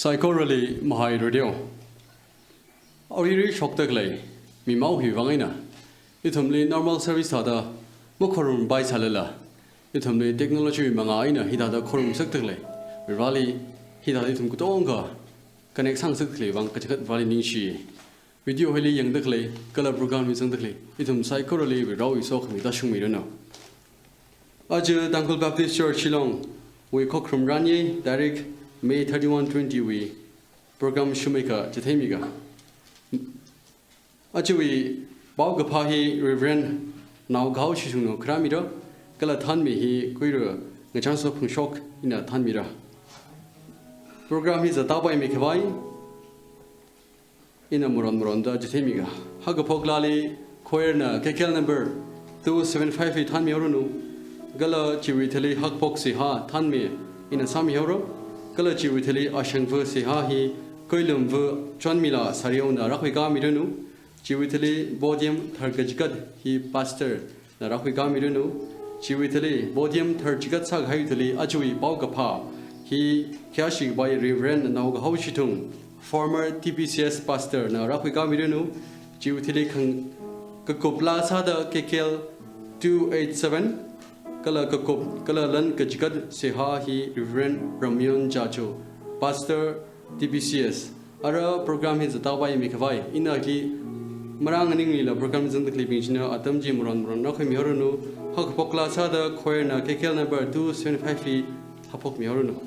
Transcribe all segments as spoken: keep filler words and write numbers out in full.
Saikorali mahai radio. Ariri shokda khalei mimao hiwui vang eina ithumli normal service thāda makhorum bai sālala, ithumli technology mangā eina hithāda khorum sakda khalei, Vareli hithāda ithum katonga connect sāngasak khalei vang kachikat Vareli ningshi. Video hili yangda khalei, kala program li zangda khalei, ithum saikorali Varewui sokhami tāshungmiranu. Aja Tangkhul Baptist Church Shillong wui khokharum ran ye, tarik May thirty-one twenty wui program shumikha chitheimiga. Ajawui paokaphā hi Reverend Naokahao Shithungna kharāmira, kala thānmi hi Kuira Ngachangso Phungshok ina thānmira. Program hi zatā paimi khavai ina maron maronda chitheimiga. Hakaphok laali choir na K K L number two seven five hi thānmihaoranu. Kala chiwui thili Hakphok seihā thānmi ina sāmihaora. Kala chiwui thili Ashangva seihā hi Koilumva Chonmila Sariona rākhuikāmiranu. Chiwui thili podium tharkachikat hi pastor na rākhuikāmiranu. Chiwui thili podium tharchikat sākahaiwui thili ajawui paokaphā hi khayāshi khavai Reverend Naokahao Shithung, former T B C S pastor na rākhuikāmiranu. Chiwui thili khang kakup laa sāda K K L two eight seven, kala kakup kala lan kachikat seihā hi Reverend Ramyon Jacho, pastor T B C S. Ara program hi zatā paimi khavai, ina hi marāng aninglila program zangda khaleibing china atam chi maron maron rākhuimihaoranu. Hakaphok laa sāda choir na K K L number two seven five hi haphokmihaoranu.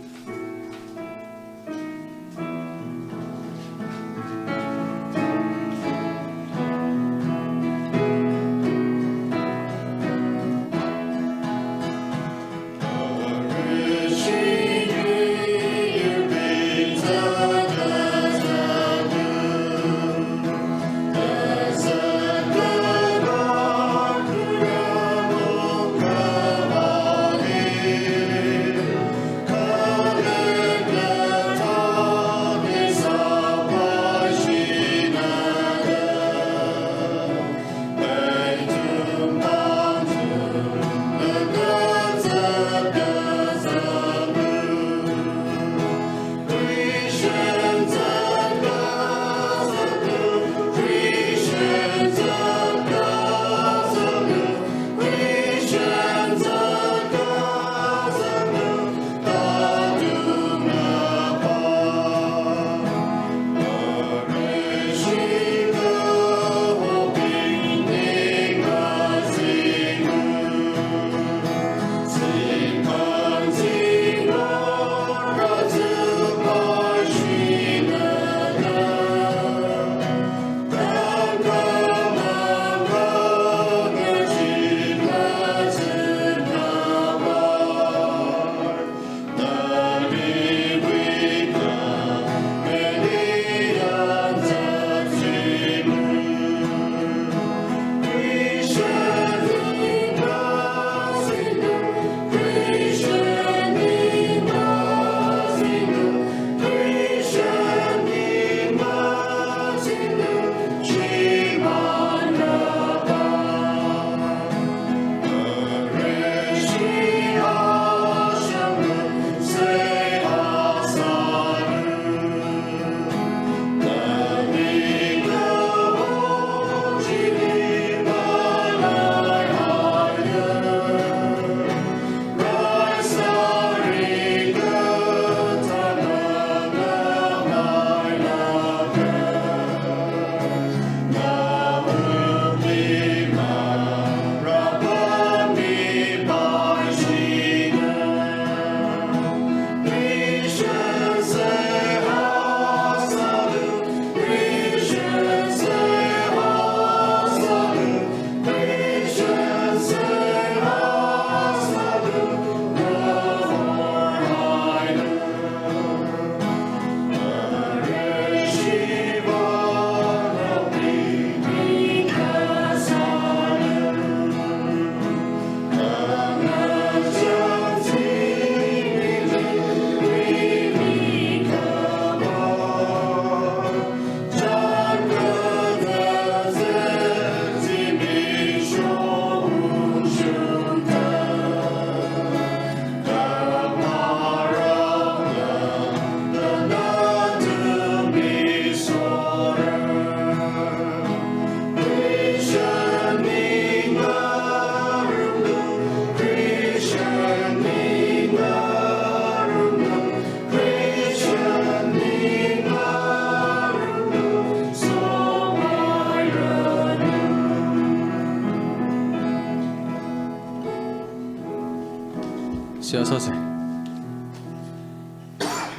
Seihā sāsa.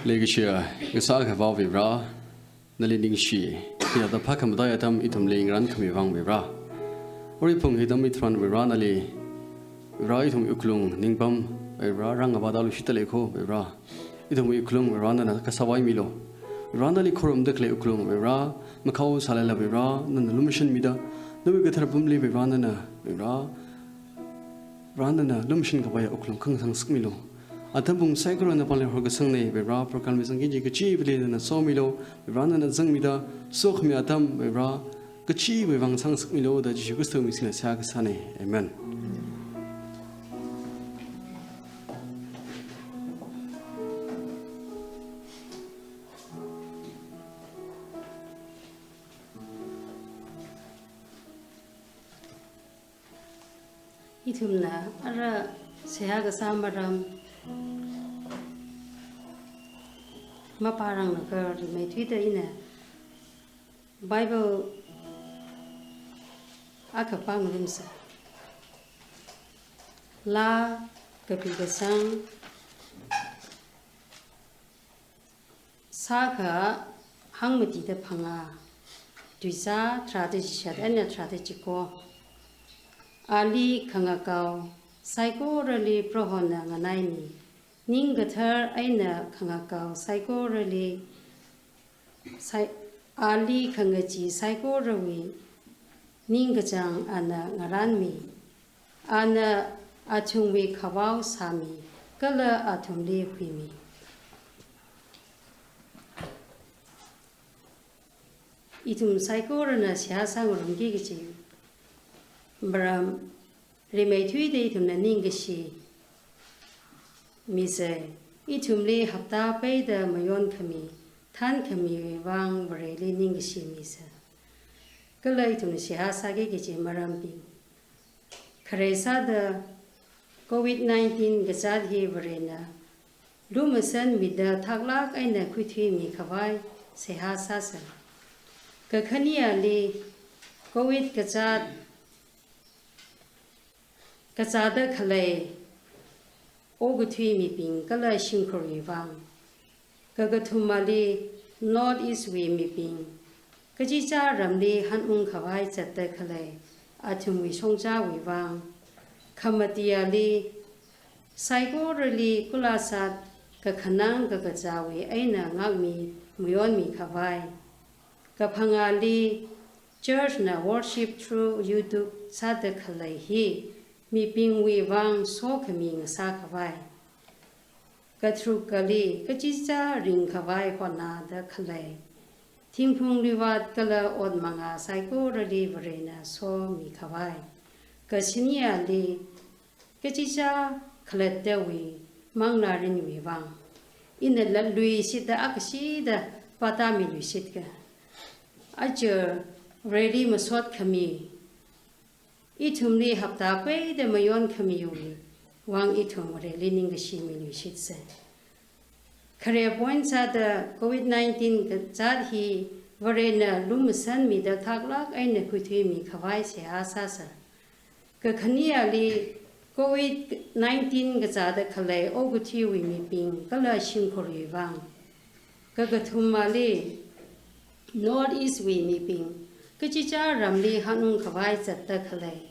Leikashiya, kasā akhava Vare, nali ningshi, hithāda phākhamataiya atam ithumli ngarankhami vang Vare. Ori phung hi atam hitharan Vare nali, Vare ithum wuklung ningpam, Vare rāngavāda luishitta lei kho Vare. Ithum wuklung Vare nana kasāvaimilu. Vare nali khorumda khalei wuklung Vare, makhao sālala Vare, nana lumashanmida, nawui kathara pamli Vare nana, Vare, Vare nana lumashankhavai wuklung khangasang sāmilu. Atam pung saikorana pāngli horkasangna Vare, program li zangki kaji kachivali nana somilu, Vare nana zangmida, sokhami atam Vare, kachiwui vang sangsangmilu da Jishu Khristawui ming singda seihā kasāna. Amen. Ithumna ara seihā kasā maram mapāranglaga rimeithuida ina Bible akha pāngarumsa. Laa kapi kasang sākha hangmatida phangā, tuizā tharāda chishat eina tharāda chiko. Ali khangakao saikorali Prohona nganaimi, ningkathar eina khangakao saikorali, sai-, ali khangachee saikorawui ningkachāng ana ngaranmi. Ana athumwui khavao sāmi, kala athumli huimi. Ithum saikorana seihā sāngarumki kaji maram, rimeithuida ithumna ningkashi misa, ithumli hapta peida mayonkhami, thankhamiwui vang Vareli ningkashi misa. Kala ithumna seihā sāki kaji marambing. Khare sāda Covid nineteen kazāt hi Varena lumashanmida thaklāk eina khuithuimikhavai seihā sāsa. Kakhaneali Covid kazāt, kazāda khalei okathui mibing kala shimkhurwui vang. Kakathumali North East wui mibing, kachichā ramli hanungkhavai zatda khalei athumwui shongzāwui vang. Khamatiali saikorali kulasat kakhanang kakazāwui eina ngākmi mayonmikhavai. Kaphangāli church na worship through YouTube sāda khalei hi mibingwui vang sokhami ngasākhavai. Katharukkali kachichā ringkhavai hotnāda khalei thingphung luivat kala ot mangā saikorali Varena somikhavai. Kashiniali kachichā khalattawui manglārinwui vang. Ina latluishitda akhashida pātāmiluishitka. Aja Vareli masotkhami, ithumli hapta peida mayonkhamiwui vang ithum Vareli ningkashimiluishitsa. Khare point sāda Covid nineteen kazāt hi Varena lumashanmida thaklāk eina khuithuimikhavai seihā sāsa. Kakhaneali Covid nineteen kazāda khalei okathuiwui mibing kala shimkhurwui vang. Kakathumali North East wui mibing, kachichā ramli hanungkhavai zatda khalei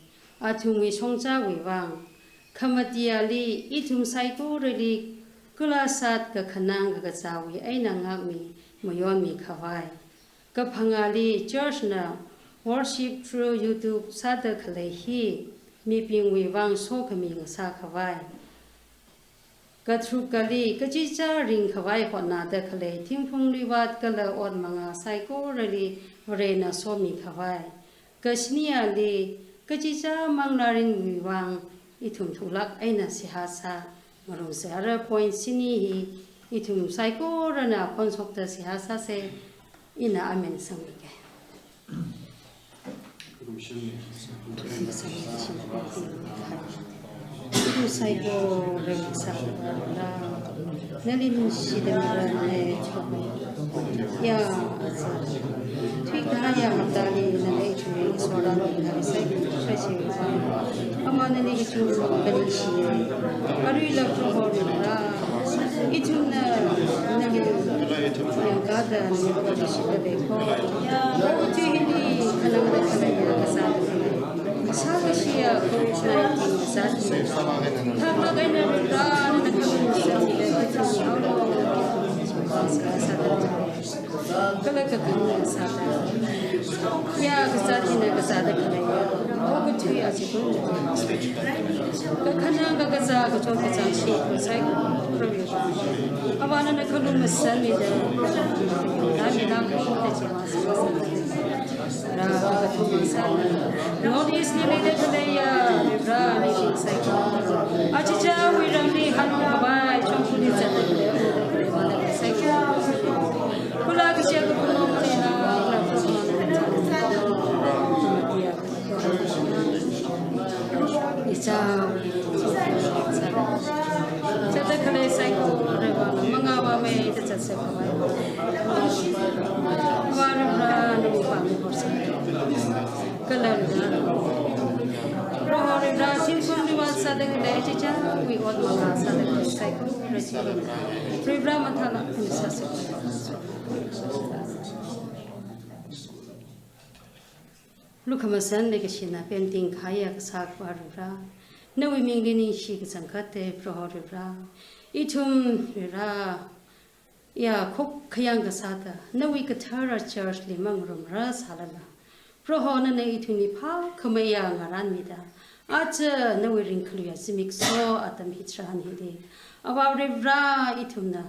athumwui shongzāwui vang. Khamatiali ithum saikorali kulasat kakhanang kakazāwui eina ngākmi mayonmikhavai. Kaphangāli church na worship through YouTube sāda khalei hi mibingwui vang sokhami ngasākhavai. Katharukkali kachichā ringkhavai hotnāda khalei thingphung luivat kala ot mangā saikorali Varena somikhavai. Kashiniali kachichā manglārinwui vang ithum thuklāk eina seihā sāngarumsa. Ara point shini hi ithum saikorana phonshokta seihā sāsa, ina amen sangmike. Saikora sāra, nali ningshida maranli chok. Ya, thuikahaiya haptali nali churi soran nali saikora shiva. Ama nali kachungkha ningshiya. Aruila Proho Varivara, ithumna nali yangkada nali ningshida leiko. Okathui hili khanangda khaleiya kasā, kasā kashiya covid nineteen kasā. Thākha kaina Varivara, nana khanuimashanmida kachungkha haolo. Kala kakhanang sāda. Ya, kasā china kasāda khaleiya. Okathui aja kun. Kakhanang kakazā kachot kachāng shikha saikora Proho Varivara, nana khanuimashanmida. Nami nang kachima sāda. Ra kakhanang sāda. North East li leida khaleiya Varivara, nali saikora. Achichawui ramli hanungkhavai, chungchungli zatda khalei, saikora. Kula kashiya kakhanang leina, kula kakhanang. Icha, zatda khalei saikora Varivara, mangāvāmeida zatsei khavai. Varivara, nawui pāngli horsa. Kala Varivara, Proho Varivara, shimkhurli vāsāda khalei, chichāwui ot mangā sāda khalei saikora Varivara, mathālāk eina sāsa. Lukhamashan leikashina pemting kahaiya kasā Varivara, nawui mingli ningshi kachangkhatta Proho Varivara. Ithum Varivara, ya, khokkhayang kasāda, nawui kathara church li mangarumrar sālala, Proho nana ithumli phākhameiya ngarānmida, aja nawui ringkhaluiya zimiksho atam hitharan hili, Avā Varivara, ithumna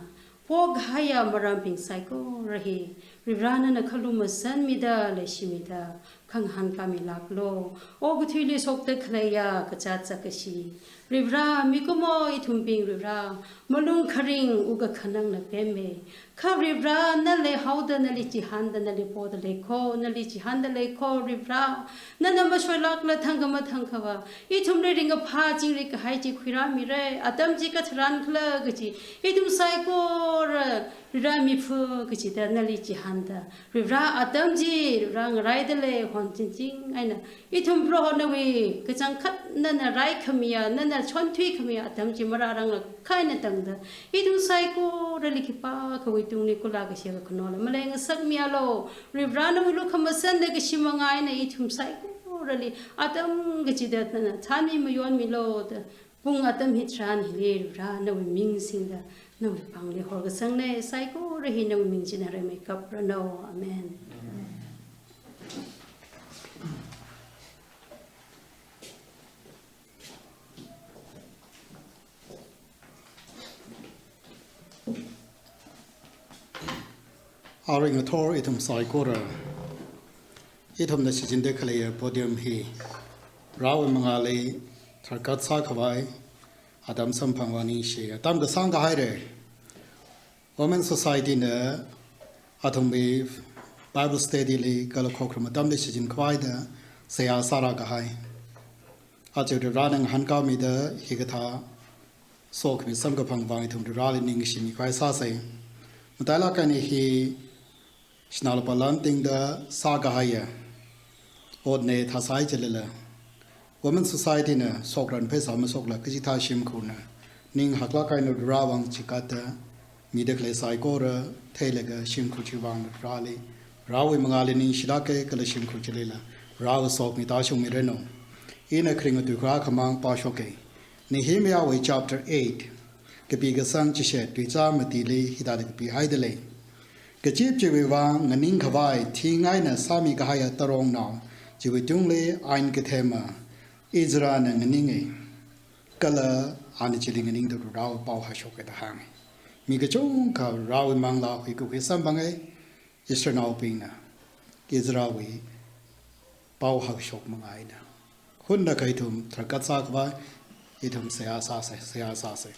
pokahaiya marānbing saikora hi, Varivara nana khanuimashanmida, leishimida, khangahān kāmilāklo. Okathuili shokda khaleiya kazāt zākashi, Varivara, mikumo ithumbing Varivara, malung kharing wukkhanangna pemme. Kha Varivara, nali haoda, nali chihānda, nali poda leiko, nali chihānda leiko, Varivara. Nana mashoilākla thangkha mathangkhava, ithumli ringkaphā chingri kahai chi khuirāmira, atam chi katharan khala kaji, ithum saikora Varivara miphu kachida nali chihānda, Varivara atam chi Varivara ngaraida lei, honchingching eina ithum Proho nawui kachangkhat nana raikhamiya, nana chonthuikhamiya atam chi marārang kha eina tangda, ithum saikorali khipākhawui tungli kula kashiya kakhanola maleingasakmialu. Varivara nawui lukhamashan leikashi manga eina ithum saikorali atam kachida nana thānmi mayonmilu da, pung atam hitharan hili Varivara nawui ming singda nawui pāngli horkasangna, saikora hi nawui ming china rāmeikapranu. Amen. Arui ngathor ithum saikora, ithumna shichinda khaleiya podium hi Varewui mangāli tharkhat sākhavai atam samphang vāng ningshi. Atam kasāng kahaira. Women Society na athumwui Bible study li kala khokharum atamli shichin khavaida seihā sārākahai. Aja Varena ngahānkāmida hikathā sokhami samkaphang vāng ithum Vareli ningshimi khavai sāsa. Matailāk eina hi shanao lupā lam tingda sākahaiya otna thāsai chilala, Women Society na shokran pheisā mashokla kachikathā shimkhurna ning haklāk eina Varewui vāng chikatda mida khalei saikora theilaga shimkhur chiwui vāng Vareli, Varewui mangāli ningshilāka kala shimkhur chilila Varewui sokhami tāshungmiranu. Ina kharinga tuikharā khamang pāshoka. Nehemiahwui chapter eight, kapi kasang chishat tuizā matili hithāda kapihaida lei. Kazip chiwui vāng nganingkhavai thing eina sāmikahaiya tarongnao chiwui tungli ain kathema Ezra na nganinga. Kala ana chili nganingda Varewui pao hāshoka da hānga. Mi kachungkha Varewui manglā huikakhui samphanga, Israelnaobingna Ezrawui pao hāshok manga eina. Hunakha ithum tharkhat sākhavai, ithum seihā sāsa, seihā sāsa.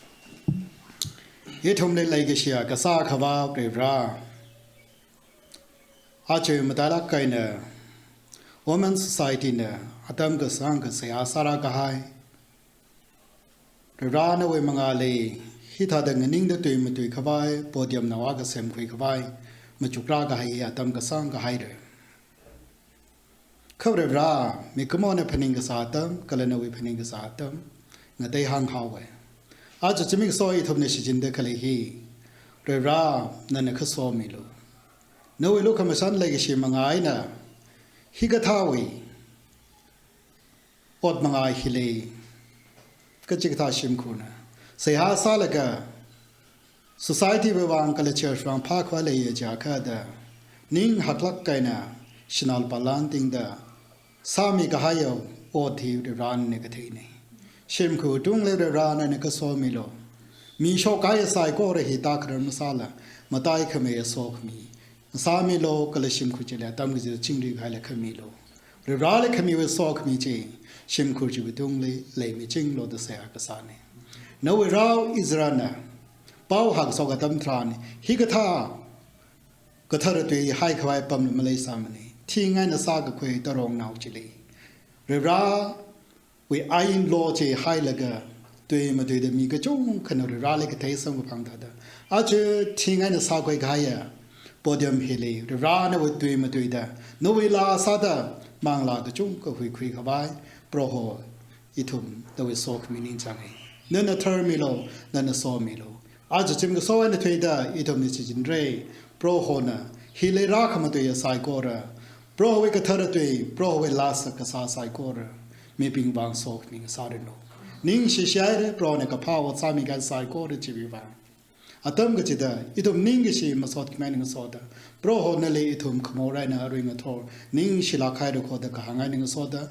Ithumli leikashiya kasā Akhava Vare Vare. Aja matailāk eina Women Society na atam kasāngkha seihā sārākahai, Varivara nawui mangāli, hithāda nganingda tui matui khavai, podium nao akha semkhui khavai, machukra kahai atam kasāng kahaira. Kha Varivara, mikumona phaning kasā atam, kala nawui phaning kasā atam, ngatei hānghaowa. Aja zimiksho ithumna shichinda khalei hi, Varivara, nana khasomilu. Nawui lukhamashan leikashi mangā eina, hikathāwui ot mangā hili, kachikathā shimkhurna seihā sālaga, society wui vang kala church vang phākhavai leiya jiakha da, ning haklāk eina, shanao palan tingda, sāmi kahaiya ot hi Varivara nana katheina. Shimkhur tungli Varivara nana khasomilu. Mi shokkahai saikora hi tākharar masāla, mataikhamei sokhami sāmilu, kala shimkhur chili atam kachida chingri kahaila khamilu. Varivarali khamiwui sokhami chi, shimkhur chiwui tungli leimichinglu da seihā kasāna. Nawui rao Israelna pao hākashok atam tharan, hikathā kathara tui haikhavai apamla maleisāmana. Thing eina sākakhui tarongnao chili, Varivara wui ain lo chi hailaga, tui matuida mi kachungkhana Varivarali kathei samkaphang thāda, aja thing eina sākhui kahaiya podium hili, Varivara nawui tui matuida, nawui laa sāda, manglā kachungkha huikhui khavai, Proho, ithum nawui sokhami ningchānga. Nana tharmilu, nana somilu. Aja zimiksho eina thuida ithumna shichinra, Prohona hili rākhamatuiya saikora, Prohowui kathara tui, Prohowui laa sā kasā saikora, mibing vang sokhami ngasāranu. Ningshi shihaira, Prohona kaphā ot sāmi kahai saikora chiwui vang. Atam kachida, ithum ningkashi masot khamei eina ngasoda, Proho nali ithum khamor eina arui ngathor, ningshilāk haira kho da kahāng eina ngasoda,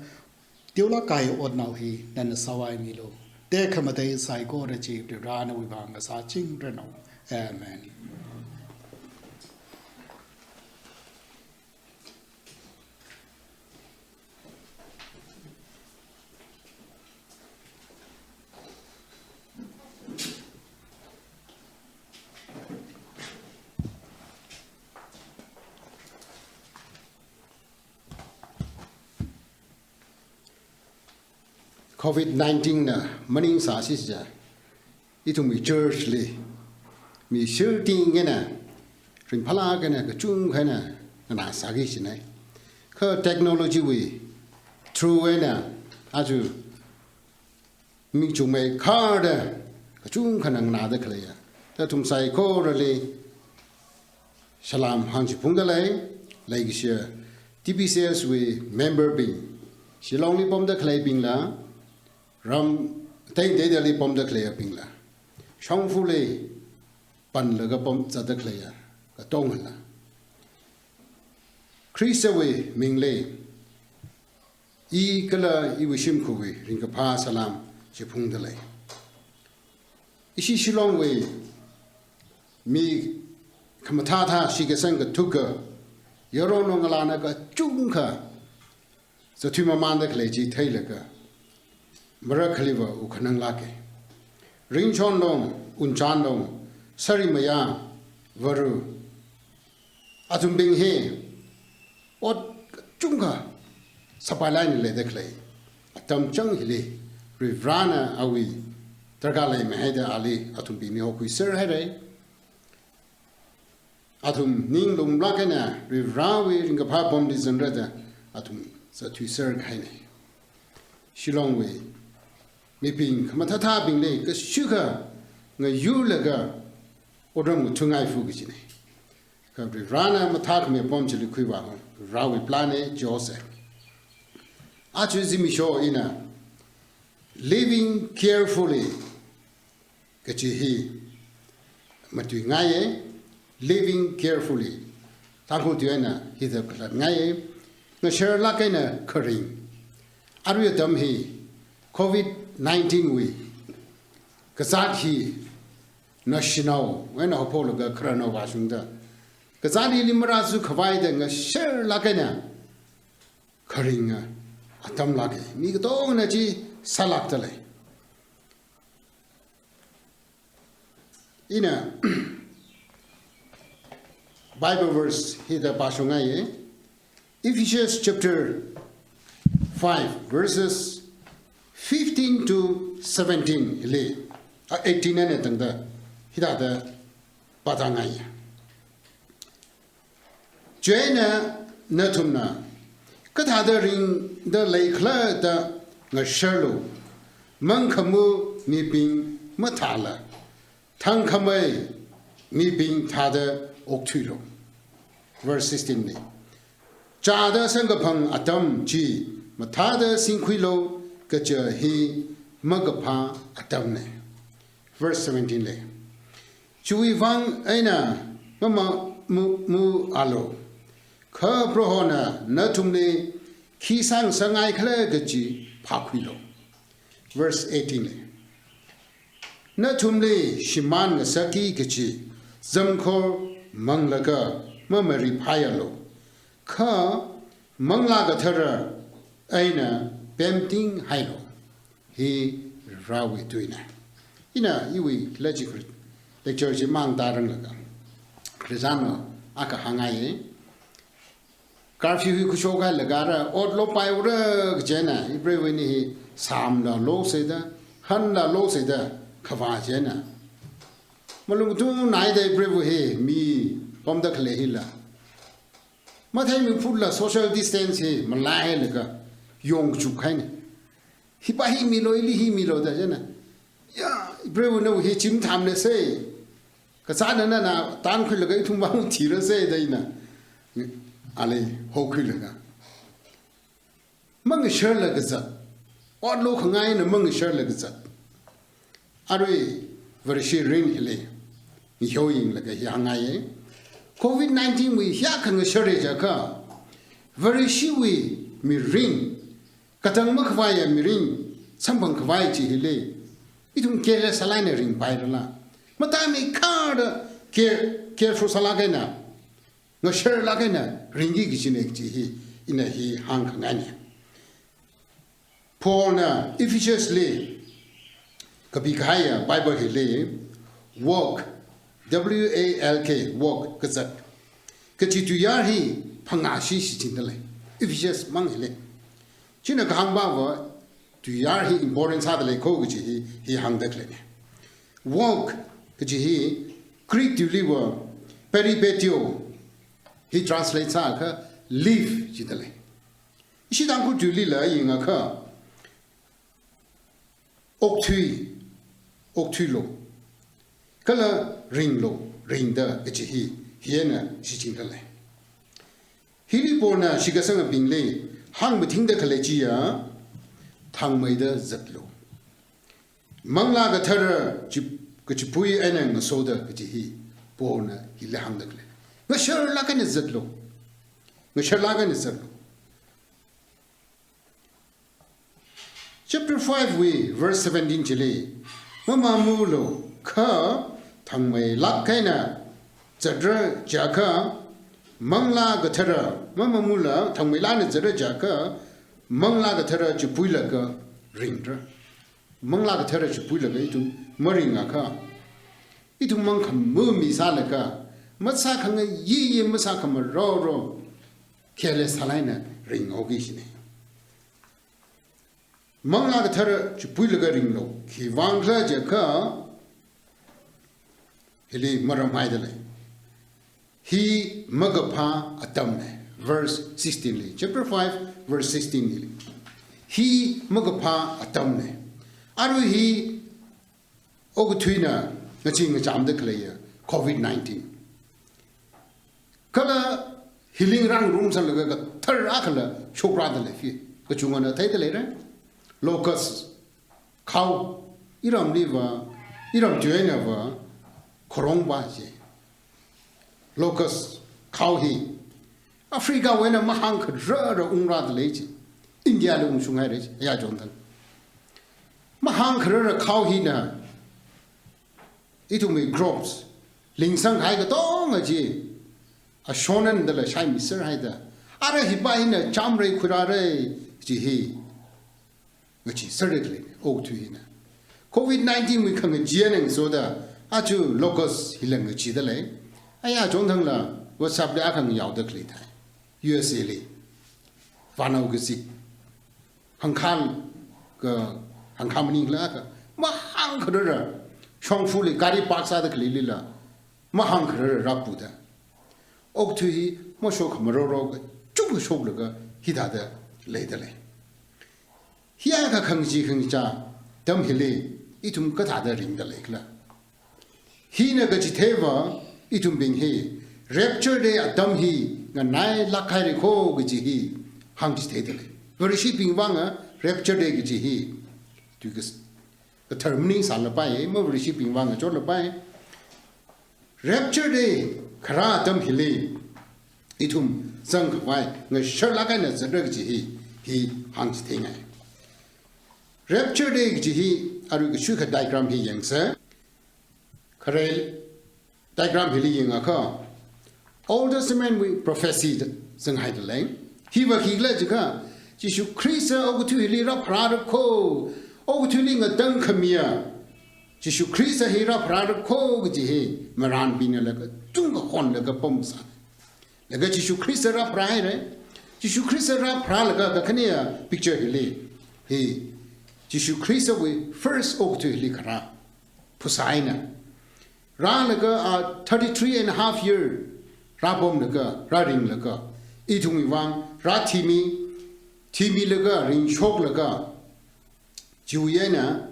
teolāk kahai otnao hi nana sāvaimilu. Tekhamatei saikora chi Varivara nawui vang ngasāchingranu. Amen. Covid nineteen na maningsāsi chiakha, ithumwui church li mi shirting eina, ringphālāk eina, kachungkha eina nganāsāki kajina. Kha technology wui through eina, aja mi chungmeikharda kachungkhana nganāda khaleiya, athum saikorali salam hāngchiphungda lei, leikashiya T B C S wui member bing, Shillong li pamda khaleibingla, ram teiteidali pamda khaleibingla, shongfali panlaga pam zatda khaleiya katongala, Khristawui mingli i kala iwui shimkhurwui ringkaphā salam chiphungda lei. Ishi Shillong wui mi khamathāthā shitkasang kathuka, yaron ngalāna kachungkha zathuimamanda khalei chi theilaga, marakhaliva wukkhananglāka. Ringchonlong, Wungchanlong, Sarimayā, Varu, athumbing hi ot kachungkha sāpailāk eina leida khalei atam chang hili, Varivarana awui darkar lei mahaida ali athumbingli hokhuiser haira. Athum ning lumlāk eina Varivarawui ringkaphā pamli zangrada athum zathuiser kahaina. Shillong wui mibing khamathāthābingli kashukha ngayurlaga otram ngathungai fu kajina. Kha Varivarana mathākhamei apam chili khuivā, Varivarawui plan na chihosa. Aja zimiksho ina living carefully kaji hi matuingaiya, living carefully. Tangkhul tui eina hithāda khalatngaiya, ngasharlāk eina kharing. Arui atam hi Covid nineteen wui kazāt hi naoshinao eina haophokda khararnao vāshungda, kazāt hili marāzukhavai da ngasharlāk eina kharinga atam lāka. Mi katongana chi sālākda lei. Ina Bible verse hithāda pāshungngaiya. Ephesians chapter five, verses fifteen to seventeen hili, a, eighteen eina tangda hithāda pātāngaiya. Chieina nathumna kathāda ringda leikhala da ngasharlu, mangkhamā mibing mathāla, thangkhamei mibing thāda okthuilu. Verse sixteen li, chāda samkaphang atam chi mathāda singkhuilu, kaja hi makaphā atamna. Verse seventeen li, chiwui vang eina mamamu, mu alu, kha Prohona nathumli khi sāngasakngaikhala kaji phākhuilu. Verse eighteen li, nathumli shimān ngasakki kaji zamkhor manglaga mamariphaialu, kha Manglā Kathara eina pemtinghailu. Hi Varewui tuina. Ina iwui lajik lecture chi mang taranglaga, Khristano akha hāngngai, curfew hi khuishokhailaga ra, otlo paiura kajina, Hebrew wui eina hi samla loseida, hanla loseida, khavā china. Malung tungnaida Hebrew wui hi mi pamda khalei hila, matheimi phutla social distance hi malaihailaga yongchukhaina. Hipa hi milo, ili hi milo da china. Ya, Hebrew wui eina hi chim thamna se. Kazāna nana tankhuilaga ithum vang thira se da ina. Ali hokhuilaga, mangasharlaga zat. Otlo khangaina mangasharlaga zat. Arui Vareshi rin hili ngihoyinglaga hi hāngngaiya. Covid nineteen wui hiyākha ngashara jiakha, Vareshiwui mirin, katang makhavaiya mirin samphang khavai chi hili ithum careless sālaina ringpairala, matāmeikharda care, careful sālāk eina, ngasharlāk eina ringki kajina kaji hi ina hi hāngkhangaina. Paulna Ephesusli kapikahaiya Bible hili walk, W A L K, walk, kazat kaji tuiyār hi phangāshi shichinda lei, Ephesus mang hili. China kahāngva tuiyār hi important sāda lei kho kaji hi, hi hāngda khaleina. Walk kaji hi Greek tuiliva peripateo, hi translate sākha live jida lei. Ishi Tangkhul tuilila yangakha okthui, okthuilu, kala ringlu, ringda kaji hi, hi eina shichinda lei. Hili Paulna shitkasangabingli hāngmathingda khalei chiya, thangmeida zatlu. Manglā Kathara chi, kachipui eina ngasoda kaji hi Paulna hili hāngda khalei. Ngasharlāk eina zatlu. Ngasharlāk eina zatlu. Chapter five wui verse seventeen chili, mamamulu kha thangmeilāk eina zatra jiakha, Manglā Kathara, mamamula thangmeilāk eina zatra jiakha, Manglā Kathara chipuilaga ringra. Manglā Kathara chipuilaga ithum maringakha, ithum mangkhamā mi sālaga, masākhangayi yi, masākhamaroro, careless sālaina ringhaoki shina. Manglā Kathara chipuilaga ringlu, khiwuivang khala jiakha, hili maram haida lei. Hi makaphā atamna. Verse sixteen li, chapter five, verse sixteen li. Hi makaphā atamna. Arui hi okathuina ngachee ngachamda khaleiya Covid nineteen. Kala healing rāngarum sālaga kathar akhala shokrāda lei hi. Kachungana theida leira. Locust, khao, iramliva, iram tuieinava, khorongpa chi. Locust, khao hi Africa wui eina mahāngkharara ungrāda lei chi. India li ungshunghaira chi, ayā chonthang. Mahāngkharara khao hina ithumwui crops, lingsangkahai katonga chi ashonandala shaimiserhaida, ara hipa hina chamrei khuirāra chi hi ngacheeserra khalei, okathui hina. Covid nineteen wui khangachee eina ngasoda, aja locust hila ngacheeda lei. Ayā chonthangla WhatsApp li akha ngayaoda khalei thai. U S A li vānao kazik, hangkhān ka, hāngkhamani khala akha, mahāngkharara, shongfali gari park sāda khaleilila, mahāngkharara rāpuda. Okathui hi mashok maroro kachungkha shoklaga hithāda leida lei. Hi akha khangachee khangachā atam hili ithum kathāda ringda lei khala. Hina kachitheiva ithumbing hi rapture day atam hi nganailāk haira kho kaji hi hāngchitheida lei. Vareshibing vānga rapture day kaji hi tuikas kathar maningsālapai, mavareshibing vānga chotlāpai. Rapture day kharā atam hili ithum zangkhavai ngasharlāk eina zatra kaji hi, hi hāngchitheingai. Rapture day kaji hi arui kashuikha diagram hi yangsa. Khare diagram hili yangakha, Old Testament wui prophecy zanghaida lei. Hiva khikhala jiakha, Jishu Khrista okathui hili rāpharāra kho, okathuili ngatangkhamiya Jishu Khrista hi rāpharāra kho kaji hi marānbingna laga chungkha honlaga pamsā. Laga Jishu Khrista rāpharā haira. Jishu Khrista rāpharālaga kakhaneya picture hili, hi Jishu Khristawui first okathui hili kharā phasā eina rālaga, a, thirty-three and a half year rāpamlaga, rāringlaga, ithumwui vang rāthimi, thimilaga, ringshoklaga, chiwui eina,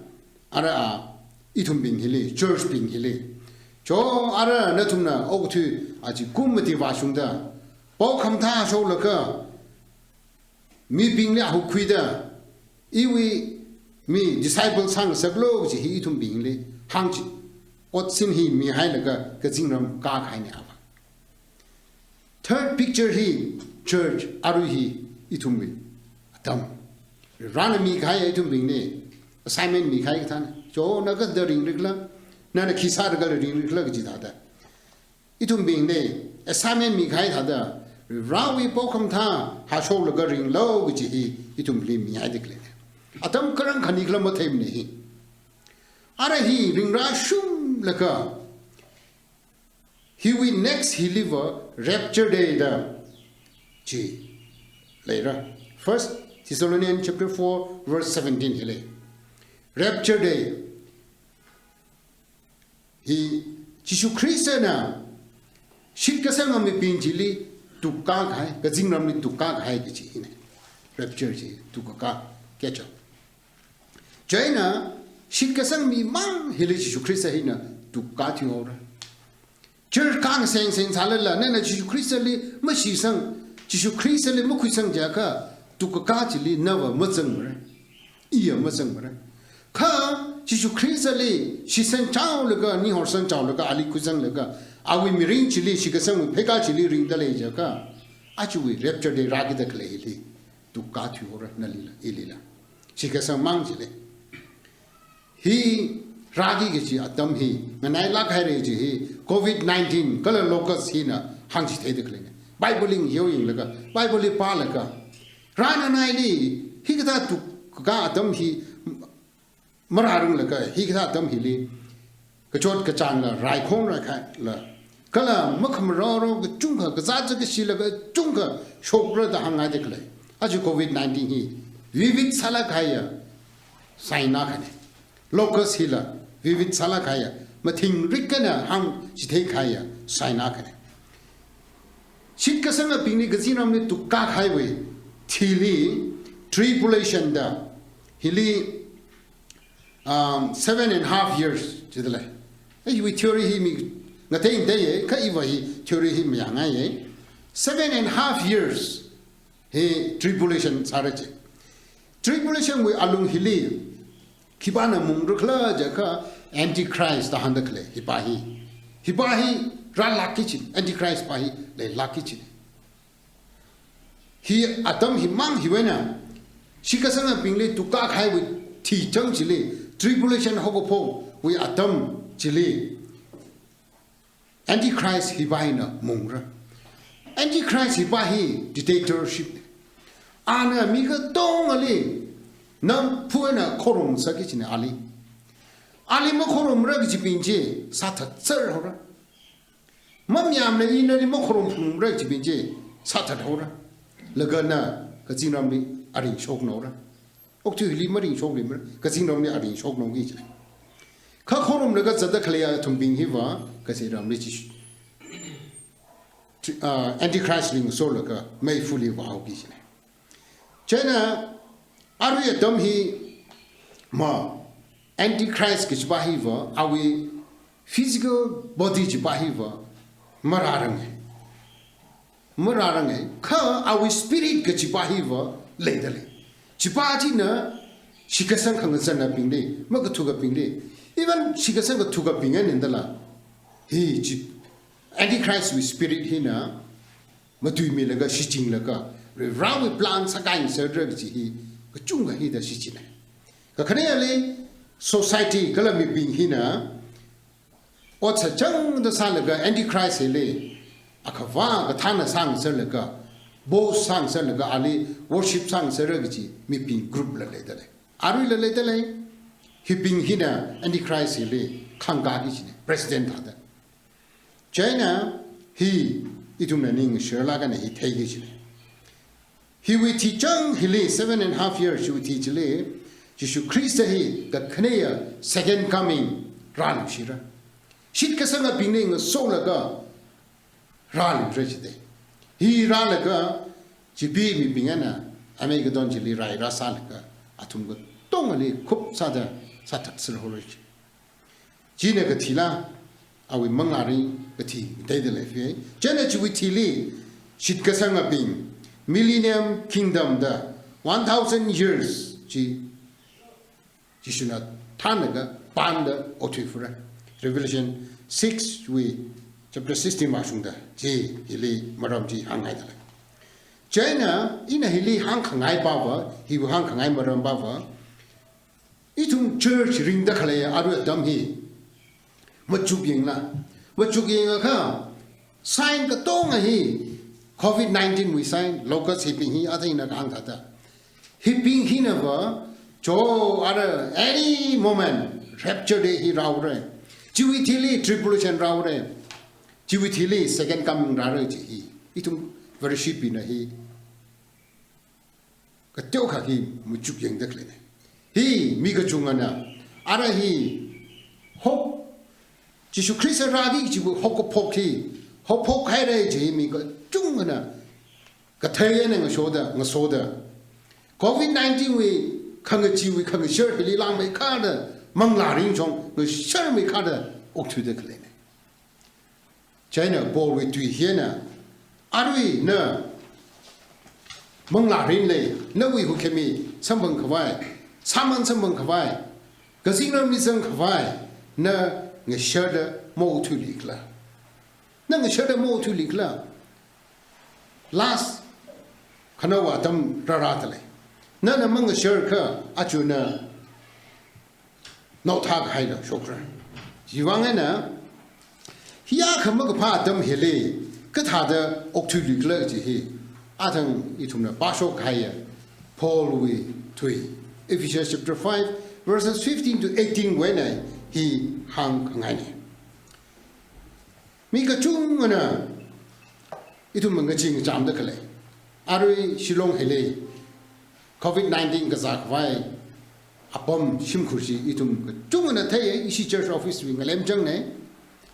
ara a, ithumbing hili, church bing hili, cho ara nathumna okathui aja kum mati vāshungda, pao khamathā shoklaga, mibingli ahukhuida, iwui mi disciple sāngasaklu kaji hi ithumbingli hāngchi, otsin hi mihailaga kazingram kākahaina ava. Third picture hi church arui hi ithumwui atam. Varena mikahai ithumbingli assignment mikahai kathāna. Cho na kathāda ringrakhala, nana khi sārakhala ringrakhala kaji thāda. Ithumbingli assignment mikahai thāda, Varewui pao khamathā hāshoklaga ringlu kaji hi ithumli mihaida khalei. Atam karang khani khala matheimana hi. Ara hi ringrāshunglaga, hiwui next hiliva rapture day da chi leira. First Thessalonians chapter four verse seventeen hili. Rapture day hi Jishu Khristana shitkasanga mibing chili tukkākahai, kazingramli tukkākahai kaji hina. Rapture chi tukkakā kachang. Chieina shitkasang mimang hili Jishu Khrista hina tukkā thuihaora. Church kang seng seng sālala, nana Jishu Khristali mashitsang, Jishu Khristali makhuisang jiakha, tukkakā chili nava mazangmara. Iya mazangmara. Kha Jishu Khristali shitsang chaolaga, ninghorsang chaolaga, ali khuisanglaga, awui mirin chili, shitkasangwui pheikā chili ringda lei jiakha, ajawui rapture day rākida khalei hili tukkā thuihaora nalila, ilila. Shitkasang mang chili. Hi rāki kaji atam hi nganailāk haira kaji hi covid nineteen kala locust hina hāngchitheida khaleina. Bible li yao yanglaga, Bible li pālaga, rānanaili hikathā tukkakā atam hi marārunglaga, hikathā atam hili kachot kachāngla, raikhong raikhaila, kala makhamaroro kachungkha, kazā zakasila kachungkha shokra da hāngngaida khalei. Aja covid nineteen hi vivid sālāk kahaiya sign akhana. Locust hila vivid sālāk kahaiya, mathingrik eina hāngchithei kahaiya sign akhana. Shitkasangabingli kazingramli tukkā kahaiwui thili tribulation da, hili um, seven and half years jida lei. Ei, hiwui theory hi mi ngatei ngateiya, kha iva hi theory hi mayāngaiya. Seven and half years hi tribulation sāra ji. Tribulation wui alung hili khipāna mungrakhala jiakha Antichrist da hāngda khalei, hipa hi. Hipa hi rālākki kajina, Antichrist pa hi leilākki kajina. Hi atam himang hiwui eina, shitkasangabingli tukkā kahaiwui thichang chili, tribulation haokaphokwui atam chili, Antichrist hipa hina mungra. Antichrist hipa hi dictatorship. Ana mi katongali namphu eina khorumsāki kajina ali. Ali makhorumra kajibing chi sāthatser haora. Mamayāmana, ina nali makhorum phungra kajibing chi sāthat haora. Laga na kazingramli aring shokna haora. okathuili maringshokluimara, kazingrumli aringshokngaiki jina. Kha khorumlaga zatda khaleiya athumbing hiva, kazingrumli chi, ah, Antichrist ringsholaga meifali vāhaoki jina. China, arui atam hi, ma, Antichrist kachipa hiva, awui physical body chipa hiva, marāranga. Marāranga, kha awui spirit kachipa hiva leidalei. Chipa china shitkasang khangazanabingli, makathukabingli, even shitkasang kathukabing eina dala. Hi chi, Antichrist wui spirit hina matuimilaga, shichinlaga, Varewui plan sākhangaisera kaji hi kachungkha hithāda shichinai. Kakhaneli society kala mibing hina ot sāchangda sālaga Antichrist hili akhavā kathāna sāngasakla, boast sāngasakla, ali worship sāngasakra kaji mibing group la leidalei. Aruila leidalei. Hibing hina Antichrist hili khangkāki jina, president thāda. China hi ithumna ningshilāk eina hi theiki jina. Hiwui thichang hili seven and a half years hiwui thi chili, Jishu Khrista hi kakhanea second coming rāluishira. Shitkasangabingli ngasolaga rāluira jida. Hi rālaga, chibi mibing eina, amei katon chili rai rāsālaga, athum katongali khup sāda sāthatser haora ji. China kathila, awui manglārin kathi theida lei fi. China chiwui thili, shitkasangabing, Millennium Kingdom da, one thousand years chi, Jishuna thānlaga panda othui fura. Revelation six wui chapter sixteen mashungda, chi hili maram chi hāngngaidalei. China, ina hili hāngkhangai pava, hiwui hāngkhangai maram pava, ithum church ringda khalei arui atam hi machuk yangla. Machuk yangakha, sign katonga hi, covid nineteen wui sign, locust hibing hi, athang ina kahāng thāda. Hibing hinava, cho ara any moment, rapture day hi rāhaora. Chiwui thili tribulation rāhaora. Chiwui thili second coming rāra ji hi. Ithum Vareshibingna hi kateokha hi machuk yangda khaleina. Hi mi kachungana, ara hi hok, Jishu Khrista rāki kajiwui haokaphok hi, haophok haira ji hi mi kachungana kathei eina ngasoda, ngasoda. Covid nineteen wui khangacheewui khangasher hili langmeikharda, manglārin chong ngasharmeikharda okthuida khaleina. China Paulwui tui hina, arui na manglārin lei, nawui hukhami samphang khavai, sāman samphang khavai, kazingramli zang khavai, na ngasharda maokthuilikhala? Na ngasharda maokthuilikhala? Last khanaowa atam rārādalei. Nana mangasharkha achuna naothā kahaila shokra. Chiwui vang eina, hiya khamakhapha atam hili kathāda okthuilikhala ji hi, athang ithumna pāshok kahaiya Paulwui tui, Ephesians chapter five, verses fifteen to eighteen wui eina hi hāngkhangaina. Mi kachungana ithum ngaching chamda khalei. Arui Shillong hili covid nineteen kazā khavai apam shimkhur chi ithum kachungana theiya, ishi church office wui ngalem changna.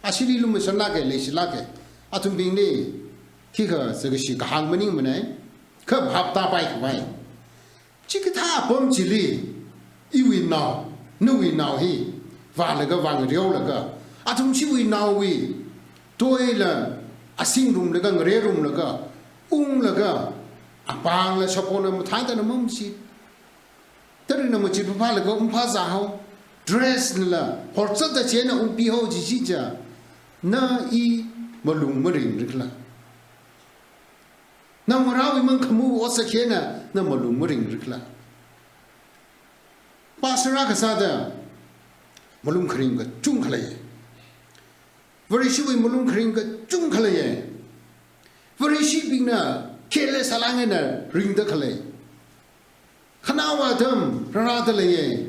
Ashili lumashanlāka, leishilāka. Athumbingli khikha sākashi kahāng maningmana. Kha bhap tāpai khavai. Chikathā apam chili, iwui nao, nawui nao hi, vālaga vāngareolaga, athum chiwui naowui toila, asingrumlaga, ngarerumlaga, unglaga, apāngla shapona mathāda na mamshi, tarina machipapalaga ungphāzāhao, dress nala, horzatda chieina ungpihao ji chicha, na i malung maringrikhala? Naongarāwui mangkhamā ot sākhi eina na malung maringrikhala? Pastor akha sāda malung kharing kachungkha leiya. Vareshiwui malung kharing kachungkha leiya. Vareshibingna khele sālāk eina ringda khalei. Khanaowa atam rārāda leiya.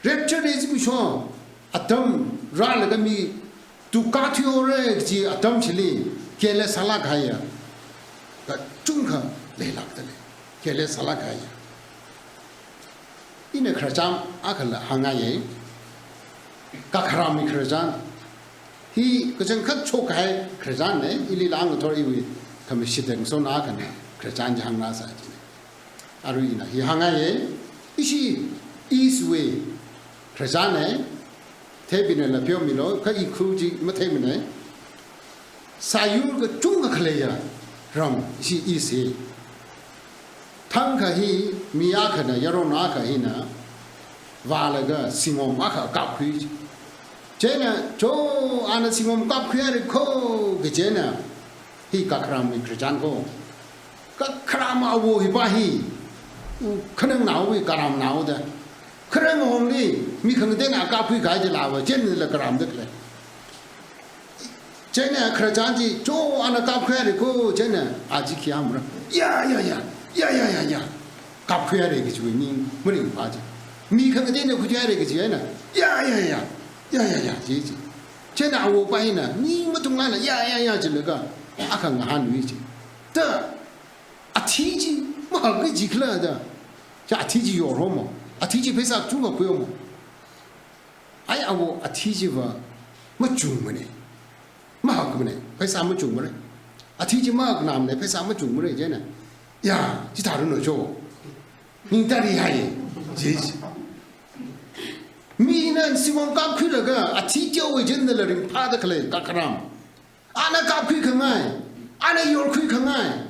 Rapture day zimiksho atam rālaga mi tukā thuihaora kaji atam chili khele sālāk kahaiya kachungkha leilākda lei. Khele sālāk kahaiya. Ina khararchan akhala hāngngaiya. Kakharamwui khararchan. Hi kachangkhat chokhai khararchanna, ili la ngathor iwui khamashit eina sona akhana khararchan chi hāngngasā china. Arui ina hi hāngngaiya. Ishi East wui khararchanna, theibingna la pheomilu, kha i khu chi matheimana. Sāyur kachungkha khaleiya ram ishi East hi. Thangkha hi mi akhana, yaron akha hina vālaga singom akha kapkhui. Chieina, cho, ana singom kapkhuihaira kho, kachieina, hi kakharamwui khararchan kho. Kakharam awo hipa hi, u, khanangnaowui karamnao da. Kharang hongli mi khangateina kapkhui kahai chila va, chieina la karamda khalei. Chieina khararchan chi, cho, ana kapkhuihaira kho, chieina a chi khi hāngmara. Ya, ya, ya, ya, ya, ya, ya. Kapkhuihaira kajiwui ning maringpha chi. Mi khangateina khuihaira kaji eina, ya, ya, ya, ya, ya, ya, chi chi. Chieina awopa hina, ning matunglala, ya, ya, ya, jilaga, akha ngahānwui chi. Da, athi chi, mahak kajikhala da. Cha athi chi yorhomo. Athi chi pheisā chungkha khuihomo. Ai awo athi chiva machungmana. Mahakmana, pheisā machungmara. Athi chi mahaknamana, pheisā machungmara chieina. Ya, chithāranu cho. Ning tari hai. Chi chi. Mina singom kapkhuilaga, athi teowui chieina la ringphāda khalei kakharam. Ana kapkhui khangai. Ana yorkhui khangai.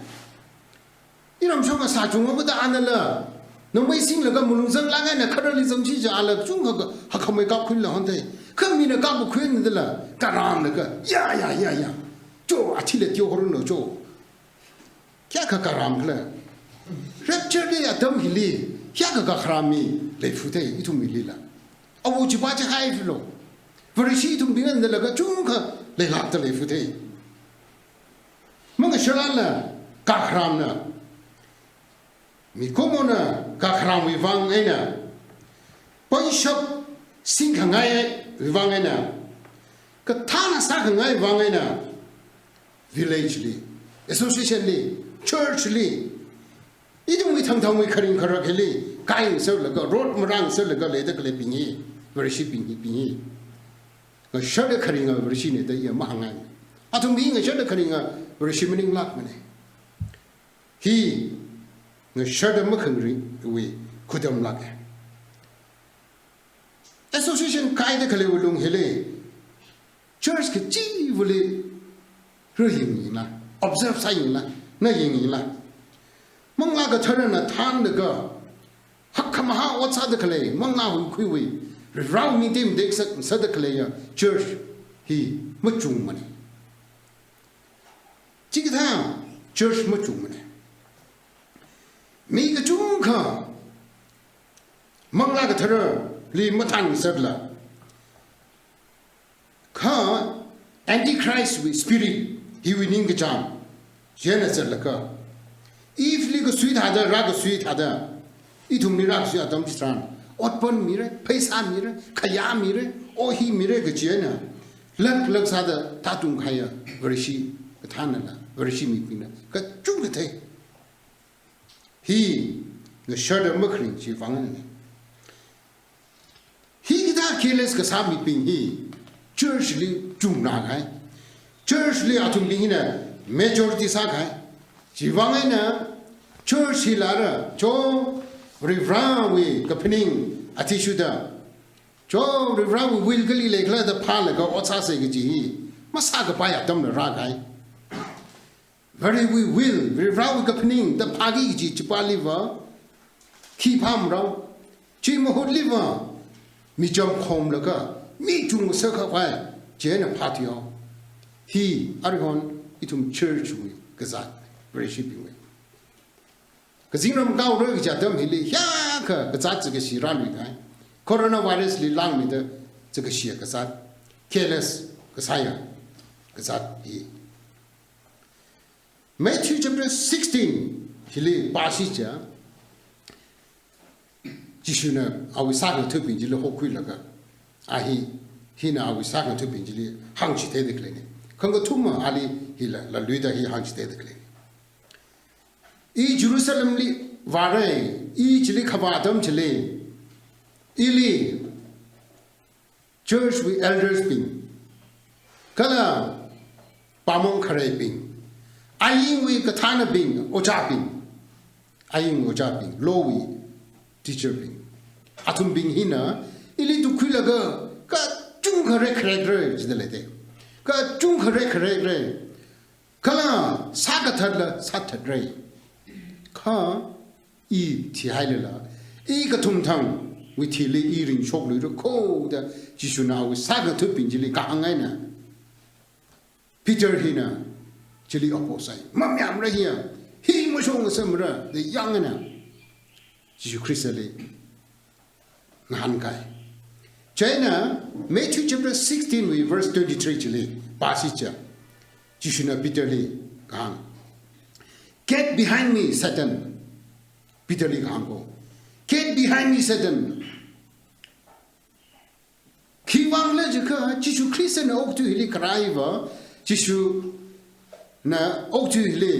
Iram shong asā chungwui vāda anala, nongmei singlaga malung zanglāk eina khararli zangshi chi ala chungkha hakhamei kapkhuila honthei. Kha mina kapkhuina dala, karamlaga, ya, ya, ya, ya. Cho, athila teohoranu cho. Kayākha karamkhala. Rapture li atam hili, kayākha kakharam mi leiphuthei, ithum milila. Awo chipa chi haiphilu. Vareshi ithumbingna laga chungkha leilākda leiphuthei. Mangasharla kakharamna, mikumona kakharamwui vang eina, paishap singkhangaiwui vang eina, kathāna sākhangai vang eina, village li, association li, church li, ithumwui thangthangwui kharing kharak hili, kai ngasarlaga, rot marāngasarlaga leida khaleibing hi, Vareshibing hi, bing hi. Ngasharda kharinga Vareshina da iya mahāngngai. Athum hi ngasharda kharinga Vareshi maninglākmana. Hi ngasharda makharingwui khudam lāka. Association kaida khaleiwui lung hili, church kachivali rāyingyinglā, observe sāyinglā, na yingyinglā. Manglā Katharana thānlaga, hakkhamahā ot sāda khalei, manglā huikhuiwui, Varewui ming tekmatek sā, sāda khaleiya church hi machungmana. Chikathā church machungmana. Mi kachungkha Manglā Katharali mathānserla, kha Antichrist wui spirit hiwui ningkachāng chieina zatlaga, Eve li kasui thāda, rākasui thāda, ithumli rākasui atam chitharan, otpon mira, pheisā mira, khayā mira, ohi mira kachi eina, laklak sāda tātung kahaiya Vareshi kathānala, Vareshi mibingna kachungkha thei. Hi ngasharda makharing chiwui vang eina. Hikathā careless kasā mibing hi church li chungnā kahai. Church li athumbing hina majority sākahai. Chiwui vang eina church hila rā, cho, Varewui kaphaning athishurda, cho, Varewui will kali leikhala da phālaga ot sāsa kaji hi masākapai atamla rākahai. Varewui will, Varewui kaphaning da phāki kaji chipāliva, khi phāmarao, chi mahutliva, micham khomlaga, mi chungmasā kapai, chieina phāthuihaowa. Hi, aruihon, ithum church wui kazāt, Vareshibingwui. Kazingram kaora kaji atam hili, hiyākha kazāt chikashi rāluikahai. Coronavirus li langmeida chikashi kazāt, careless kasāya kazāt hi. Matthew chapter sixteen hili pāsi chiakha, Jishuna awui sākhangathabing chili hokhuilaga, a hi, hina awui sākhangathabing chili hāngchitheida khaleina. Khangathuma ali hila, laluida hi hāngchitheida khaleina. I Jerusalem li vāra, i chili khavā atam chili, ili church wui elders bing, kala pāngmong khareibing, ainwui kathānabing, ojābing, ain ojābing, law wui teacher bing, athumbing hina ili tukkhuilaga kachungkha rekharekra jida leite. Kachungkha rekharekra. Kala sākathatla sāthatra. Kha i thihailala, i kathumthangwui thili i ringshokluira kho da Jishuna awui sākathutbing chili kahāng eina, Peter hina chili oppose sai. Mamayāmara hiya, hi mashokngasamara da yāng eina Jishu Khristali ngahānkai. Chieina Matthew chapter sixteen wui verse twenty-three chili pāsi chiakha, Jishuna Peterli kahāng, "Get behind me, Satan." Peterli kahāng kho, "Get behind me, Satan." Khiwuivang khala jiakha, Jishu Khristana okathui hili kharāva, Jishuna okathui hili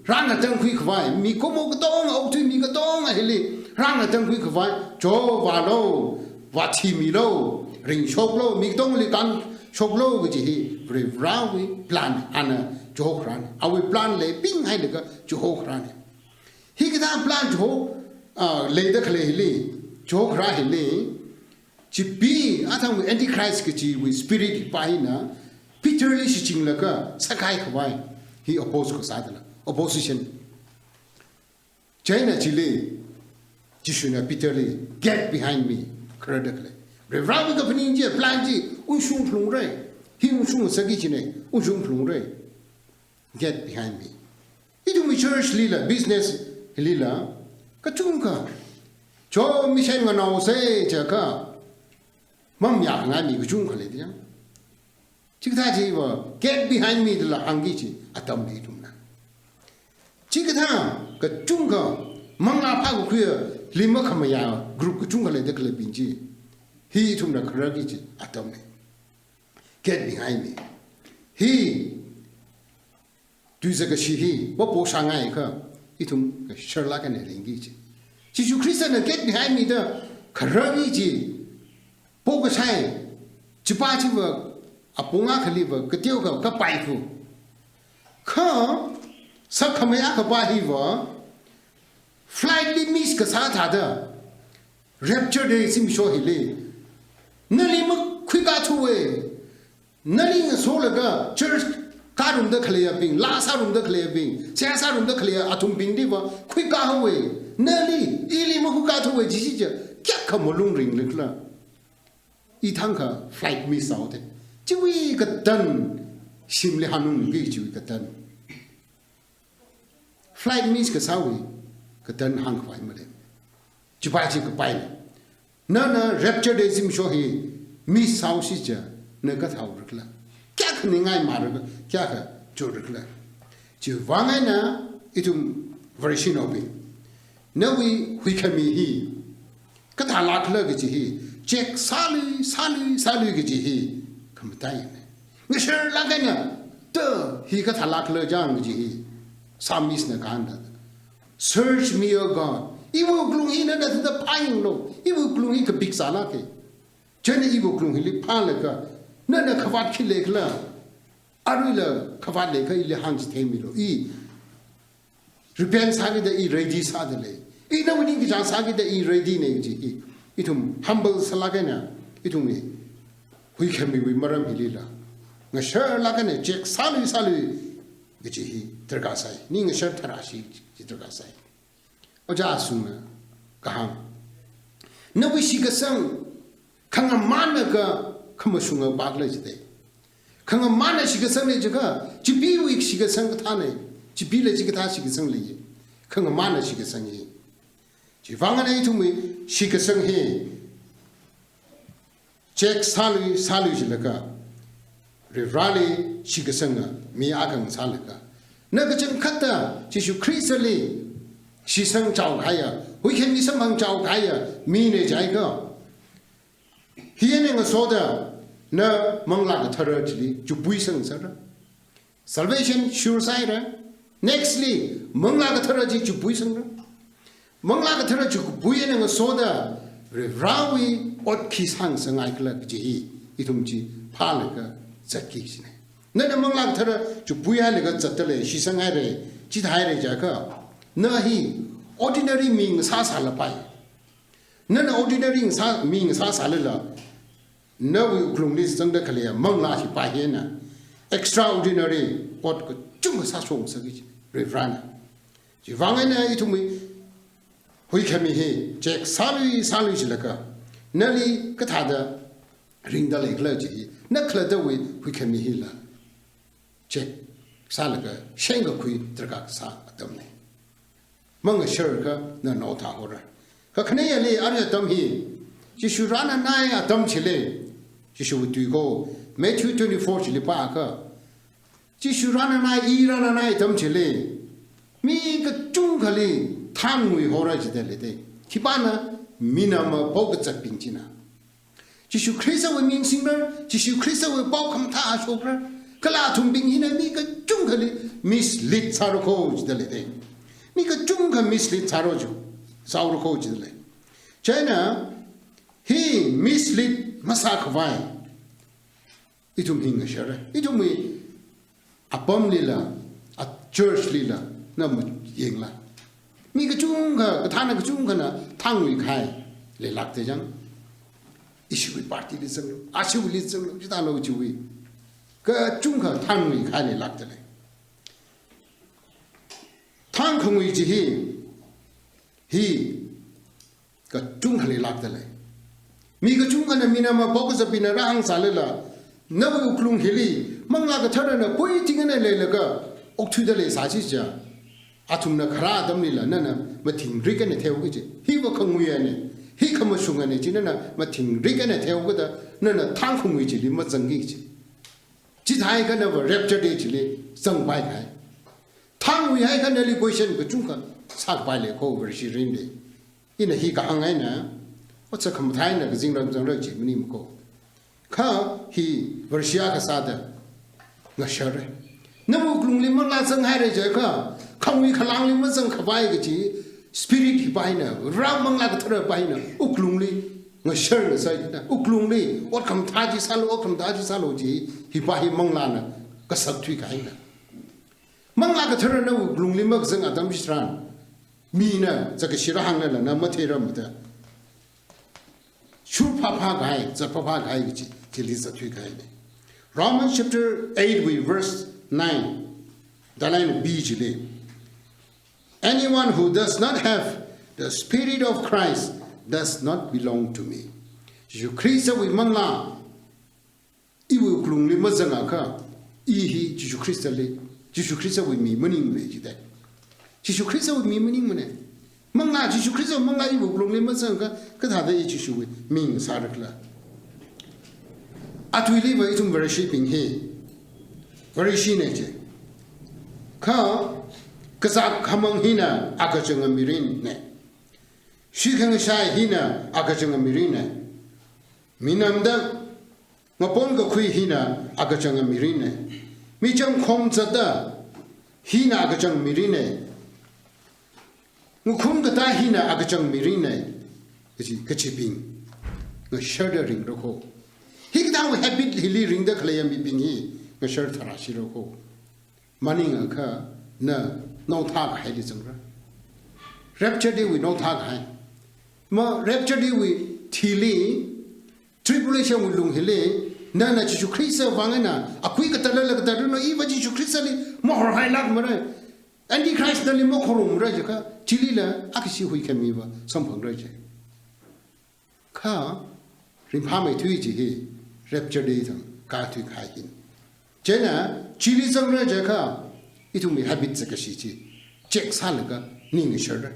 rāngatangkhui khavai, mikumo katonga okathui mi katonga hili rāngatangkhui khavai, Jehova vālu, vāthimilu, ringshoklu, mi katongli kānshoklu kaji hi Varivarāwui plan, ana chihokrāna. Awui plan leibing hailaga chihokrāna. Hikathā plan chiho, ah, leida khalei hili, chihokra hili, chipi athang Antichrist kajiwui spirit pā hina Peterli shichinlaga sākahai khavai hi oppose kasā dala, opposition. Chieina chili Jishuna Peterli, "Get behind me," khararda khalei. Varivarāwui kaphaning chi, plan chi ungshung phalungra. Hi ungshung sāki kajina, ungshung phalungra. "Get behind me." Ithumwui church lila, business lila, kachungkha, cho mission nganaosei jiakha, mamayāngai mi kachungkha leida. Chikathā chiva, "Get behind me" dala hāngki kaji atamna ithumna. Chikathā kachungkha, manglā phākakhuiya, li makhamayā group kachungkha leida khaleibing chi, hi ithumna khararki kaji atamna. "Get behind me." Hi tuizakashi hi, va poshāngaiakha, ithum ngasharlāk eina ringki kaji. Jishu Khristana "Get behind me" da khararki kaji, pokashai, chipā chiva, apong akhaliva, kateokha kapai khu. Kha, sākhamei akha pā hiva, flight li miss kasā thāda, rapture day zimiksho hili, nali makhuikathuwa, nali ngasolaga church kārumda khaleiyabing, laa sārumda khaleiyabing, seihā sārumda khaleiya athumbingliva khuikahaowa, nali, ili makhuikathuwa jiakha, kayākha malung ringlikhala. Ithang kha flight miss sāhaoda. Chiwui kadan, shimli hanungki chiwui kadan. Flight miss kasāwui kadan hāngkhavai maleimana. Chipā chi kapaina. Nana rapture day zimiksho hi miss sāhaosi chiakha, na kathāhaorakhala. Kayākha ningai mara, kayākha chorakhala. Chiwuivang eina ithum Vareshinaobing, nawui huikhami hi kathālākhala kaji hi check sālui, sālui, sālui kaji hi khamataiyana. Ngasharlāk eina, ta hi kathālākhala chang kaji hi psalmist na kahāngda, "Search me, O God." Iwui wuklung hi nana thāda phāyanglu, iwui wuklung hi kapik sālāka. Chieina iwui wuklung hili phālaga, nana khavāt khi leikhala, aruila khavāt leikha ili hāngchitheimilu. I repent sākida i ready sāda lei. I nawui ningkachāng sākida i ready na kaji hi, ithum humble sālāk eina, ithumwui huikhamiwui maram hilila, ngasharlāk eina check sālui, sālui kaji hi darkar sai. Ning ngashar tharāsi kaji darkar sai. Ojā Asungna kahāng, nawui shitkasang khangamānakha khamashunga pākhala jida. Khangamāna shitkasangna jiakha, chipiwui shitkasang kathāna, chipila chikathā shitkasang leiya. Khangamāna shitkasang hi. Chiwuivang eina ithumwui shitkasang hi check sālui, sālui jilaga, Varivarāli shitkasanga mi akha ngasālaga, na kachangkhatta Jishu Khristali shitsang chaokahaiya, huikhami samphang chaokahaiya mina jiakha, hi eina ngasoda na Manglā Kathara chili chupui sangsāra. Salvation sure sāhaira. Nextly, Manglā Kathara chi chupui sangra. Manglā Kathara chupui eina ngasoda, Varivarawui ot khi sāngasakngai khala kaji hi, ithum chi phālaga zatki kajina. Nana Manglā Kathara chupui hailaga zatdalei, shitsanghaira, chithaira jiakha, na hi ordinary mi ngasāsālapai. Nana ordinary ngasā, mi ngasāsālala, nawui wuklungli zangda khalei manglā hipa hina extraordinary ot kachungkha sāshokngasakki Varivarana. Chiwuivang eina ithumwui huikhami hi check sālui sālui jilaga, nali kathāda ringda leikhala chi hi, na khalattawui huikhami hila check sālaga shengkakhui darkar kasā atamna. Mangasharkha na naothāhaora. Kakhaneli arui atam hi, Jishu rānanai atam chili, Jishuwui tui ko, Matthew twenty-four chili pākha, Jishu rānanai, i rānanai atam chili, mi kachungkhali thānnguihaora jida leida. Khipāna? Minama pao kazatbing china. Jishu Khristawui ming singrar, Jishu Khristawui pao khamathā shokrar, kala athumbing hina mi kachungkhali mislead sāra ko jida leida. Mi kachungkha mislead sāra jo, sāra ko jida lei. Chieina hi mislead masākhavai ithum hi ngashara. Ithumwui apamlila, a church lila, na mayangla, mi kachungkha, kathāna kachungkhana thānnguikahai leilākda jang. Ishiwui party li zanglu, ashiwuili zanglu, chithālu chiwui kachungkha thānnguikahai leilākda lei. Thānkhanguichi hi, hi kachungkha leilākda lei. Mi kachungkhana minama pao kazatbingna rāhāngsālala, nawui wuklung hili Manglā Katharana poiting eina leilaga okthuida leisā chiakha, athumna kharā atamlila nana mathingrik eina theihaoki kaji. Hiva khanguiyana, hi khamashungana chi nana mathingrik eina theihaokida, nana thānkhanguichili mazangki kaji. Chithāhaikha nava rapture day chili zangpaikahai. Thānnguihaikha nali question kachungkha sākapai lei ko Vareshi ringda. Ina hi kahāng eina, otsak khamathā eina kazingram zangra chi maningmana ko. Kha hi Vareshi akha sāda ngashara. Nawui wuklungli manglā zanghaira jiakha, khangui khalāngli mazangkhavai kaji spirit hipa hina, Vare Manglā Kathara pa hina wuklungli ngasharngasakna, wuklungli ot khamathā chi sālu, ot khamathā chi sālu chi, hipa hi manglāna kasak thuikahaina. Manglā Katharana wuklungli makazang atam chitharan, mina zakkashi rāhānglala na matheirarmada, shurphāphākahai, zatphāphākahai kaji chili zatthuikahaina. Romans chapter eight wui verse nine, dalai B chili, "Anyone who does not have the Spirit of Christ does not belong to me." Jishu Khristawui manglā iwui wuklungli mazangakha, i hi Jishu Khristali, Jishu Khristawui mi maningmana jida. Jishu Khristawui mi maningmana. Manglā, Jishu Khristawui manglā iwui wuklungli mazangakha, kathāda i Jishuwui mi ngasāra khala? Atuiliva ithum Vareshibing hi Vareshina ji. Kha kazak khamang hina akachanga mirinna. Shikhangashai hina akachanga mirinna. Minamda ngapon kakhui hina akachanga mirinna. Michang khomzatda hina akachanga mirinna. Ngakhum katā hina akachanga mirinna. Kachi, kachibing ngasharda ringra ko. Hikathāwui habit hili ringda khaleiya mibing hi ngashar tharāshira ko. Maningakha na naothākahaili zangra. Rapture day wui naothākahai. Ma rapture day wui thili, tribulation wui lung hili, nana Jishu Khrista vang eina akui katālala katāra no, iva Jishu Khristali mahorhailākmara. Antichrist nali makhorumra jiakha, chilila akhashi huikhamiva samphangra ji. Kha ringphāmeithui chi hi rapture day thang kāthuikahai hin. Chieina chili zangra jiakha, ithumwui habit zakkashi chi check sālaga ning ngasharra.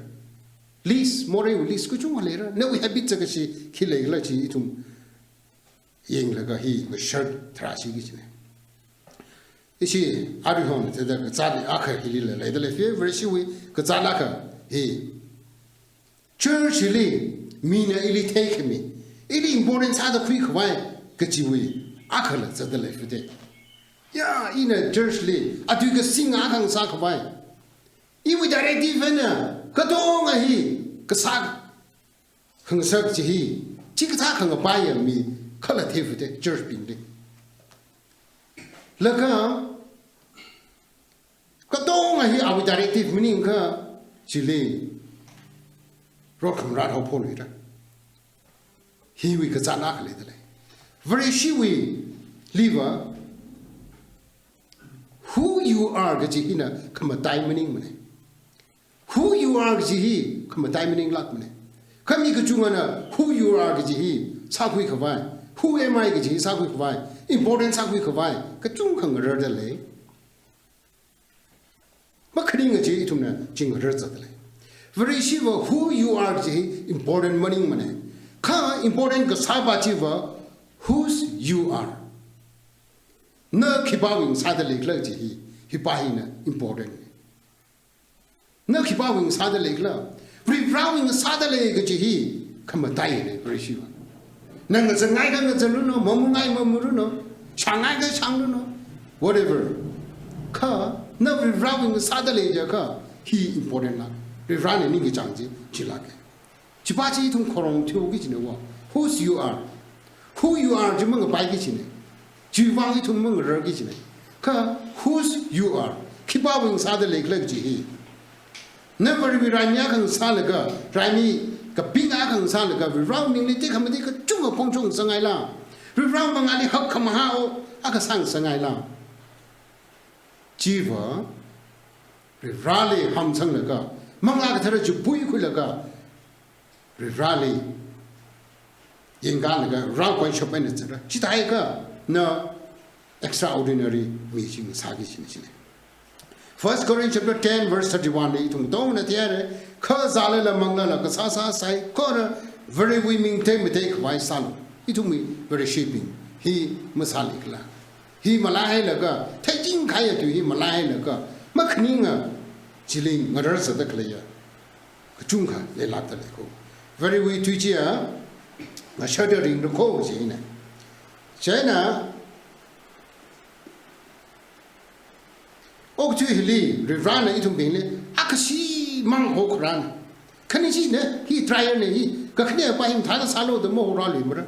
List, moreiwui list kachungkha leira. Nawui habit zakkashi khi leikhala chi ithum yanglaga hi ngashar tharāshiki kajina. Ishi aruihon thāda kazāt akha hilila leida lei, Vareshiwui kazāt akha hi. Church li mina ili theikhami, ili important sāda khuikhavai kajiwui akhala zatda lei fute. Ya, ina church li atui kasing akha ngasākhavai, iwui directive eina katonga hi kasā khangasak chi hi, chikathā khangapaiya mi khala theifude church bingli. Laga, katonga hi awui directive maningakha, chili, rot khamrat haophonwuira. Hiwui kazāna khalei dalei. Vareshiwuiliva, who you are kaji hina khamatai maningmane. Who you are kaji hi khamatai maninglākmane. Kha mi kachungana who you are kaji hi sākhuikhavai, who am I kaji hi sākhuikhavai, important sākhuikhavai kachungkha ngararda lei. Makhaning kaji ithumna chi ngarar zatda lei. Vareshiva who you are kaji hi important maningmane. Kha important kasāpa chiva whose you are. Na khipāwui ngasāda leikhala kaji hi, hipa hina important. Na khipāwui ngasāda leikhala, Varivarawui ngasāda lei kaji hi khamataine Vareshiva. Na ngazanngaiakha ngazanranu, mamungai mamuranu, shānngaiakha shāngranu, whatever. Kha, na Varivarawui ngasāda lei jiakha, hi important la. Varivarana ningkachāng chi, chilāke. Chipa chi ithum khorong theoki kajine wa. Whose you are. Who you are chi mangapaiki kajine. Chiwui vang ithum mangararki kajine. Kha whose you are. Khipāwui ngasāda leikhala kaji hi. Na Varewui raimi akha ngasālaga, raimi kaping akha ngasālaga, Varivarawui mingli tekhamatei kachungkha phongchong sangngaila. Varivarawui mangāli hakkhamahao akha sāngasakngaila. Chiva, Varivarali hamsanglaga, Manglā Kathara chipui khuilaga, Varivarali yangkālaga, Varewui shop eina zatra. Chithākha na extraordinary mi chi ngasāki kajine chine. First Corinthians chapter ten verse thirty-one li ithum tongna theire, kha zālala manglala kasāsā saikora Varewui ming theimei theikhavai sālu. Ithumwui Vareshibing hi masālikhala. Hi malahailaga, theiching kahaiya tui hi malahailaga, makhaninga chili ngarar zatda khaleiya kachungkha leilākda leiko. Varewui tui chiya, ngasharda ringra ko chine. Chieina, okathui hili, Varivarana ithumbingli, akhashi mang hokharāna. Khani chine, hi trial ne hi, kakhanepā hi mathāda sālu da mahorāluimara.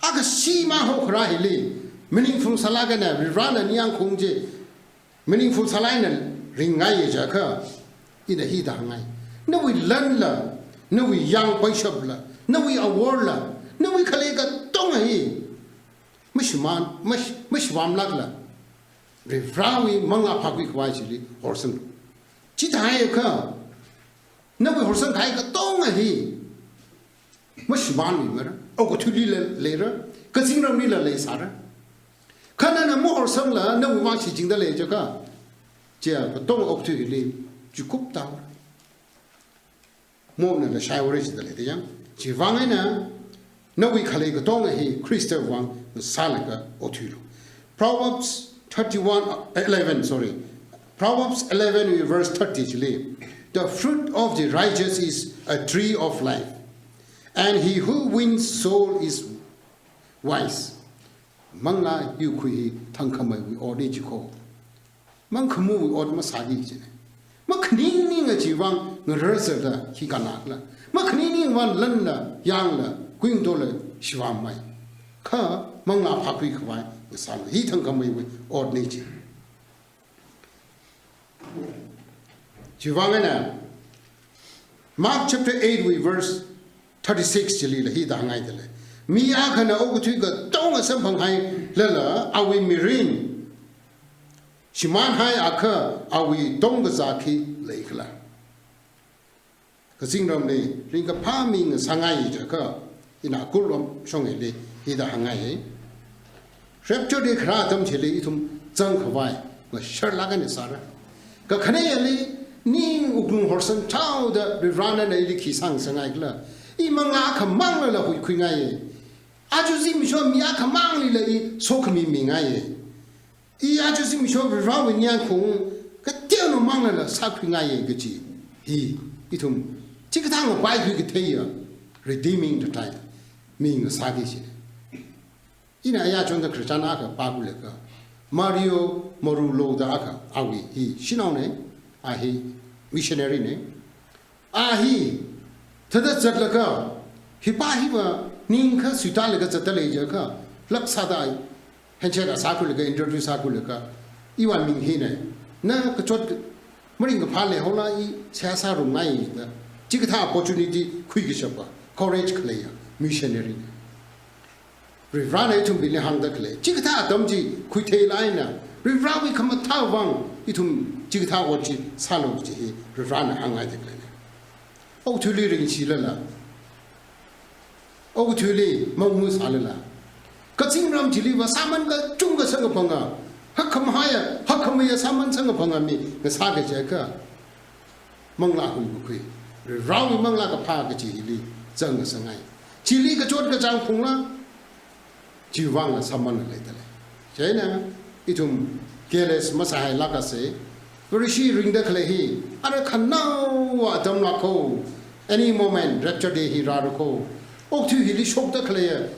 Akhashi mang hokharā hili, meaningful sālākana, Varivarana ningyāng khaung chi, meaningful sālāk eina ringngaiya jiakha, ina hithāda hāngngai. Nawui lanla, nawui yāng paishapla, nawui aworla, nawui khalei katonga hi, mashimān, mash-, mashivāmlākla, Varivarawui manglā phākhuikhavai chili horsang. Chithākha, nawui horsangkahai katonga hi, mashimānluimara, okathuilila leira, kazingramlila leisāra. Kha nana mahorsangla, nawui vang shichingda lei jiakha, chiya katonga okathuili chikup tāhaora. Monala shaihaora jida leida yang. Chiwui vang eina, nawui khalei katonga hi Khristawui vang ngasālaga othuilu. Proverbs thirty-one, uh, eleven, sorry. Proverbs eleven verse thirty chili, "The fruit of the righteous is a tree of life, and he who wins soul is wise." Manglā yuikhui hi thangkhameiwui otna jiko. Mangkhamowui ot masāki kajine. Makhaning ning achiwui vang ngarar zatda hi kanakla. Makhaning ning vang lanla, yāngla, kuingtola shivāmmei. Kha manglā phākhuikhavai ngasālu. Hi thangkhameiwui otna chi. Chiwui vang eina, Mark chapter eight wui verse thirty-six chilila hithāda hāngngaida lei. Mi akhana okathui katonga samphanghailala awui mirin shimānhaiakha awui tongkazā khi leikhala. Kazingramli ringkaphā mi ngasāngai jiakha, ina kulom shongli hithāda hāngngai. Rapture day kharā atam chili ithum zangkhavai ngasharlāk eina sāra. Kakhaneli ning wuklung horsang chaoda Varivarana ili khi sāngasakngaikhala. I manglā akhamanglala huikhuingaiye. Aja zimiksho mi akhamanglila i sokhami mingaiye. I aja zimiksho Varivarawui ningyāng khaung kateonao manglala sākhuingaiye kaji hi ithum chikathā ngapaikhui katheiya, redeeming the time, mi ngasāki kajine. Ina aya chonda Christian akha pākhuilaga, Mario Murillo da akha, awui hi shanaone, a hi missionary ne. A hi thāda zatlaga, Hipa hiva ningkha suitālaga zatdalei jiakha, lāk sāda handshake sākhuilaga, introduce sākhuilaga, iwui ming hina, na kachot maringkaphā leihaola i seihā sārumngai da, chikathā opportunity khuikashapa, courage khaleiya missionary na. Varivarāna ithumbingli hāngda khalei, chikathā atam chi khuitheilāk eina, Varivarāwui khamathā vang ithum chikathā ot chi sālu kaji hi Varivarāna hāngngaida khalei. Okathuili ringshilala, okathuili mangmu sālala, kazingram chiliva sāman kachungkha samkaphanga, hakhamahaiya, hakhameiya sāman samkaphanga mi ngasāki jiakha, manglā huimakhui, Varivarāwui manglā kaphā kaji hili zangngasangngai. Chili kachot kachāng phungla, chiwui vangla sāman leidalei. Chieina ithum careless masāhailākasa, Vareshi ringda khalei hi, ara khanaowa atam lāka, any moment rapture day hi rāra kho. Okathui hili shokda khaleiya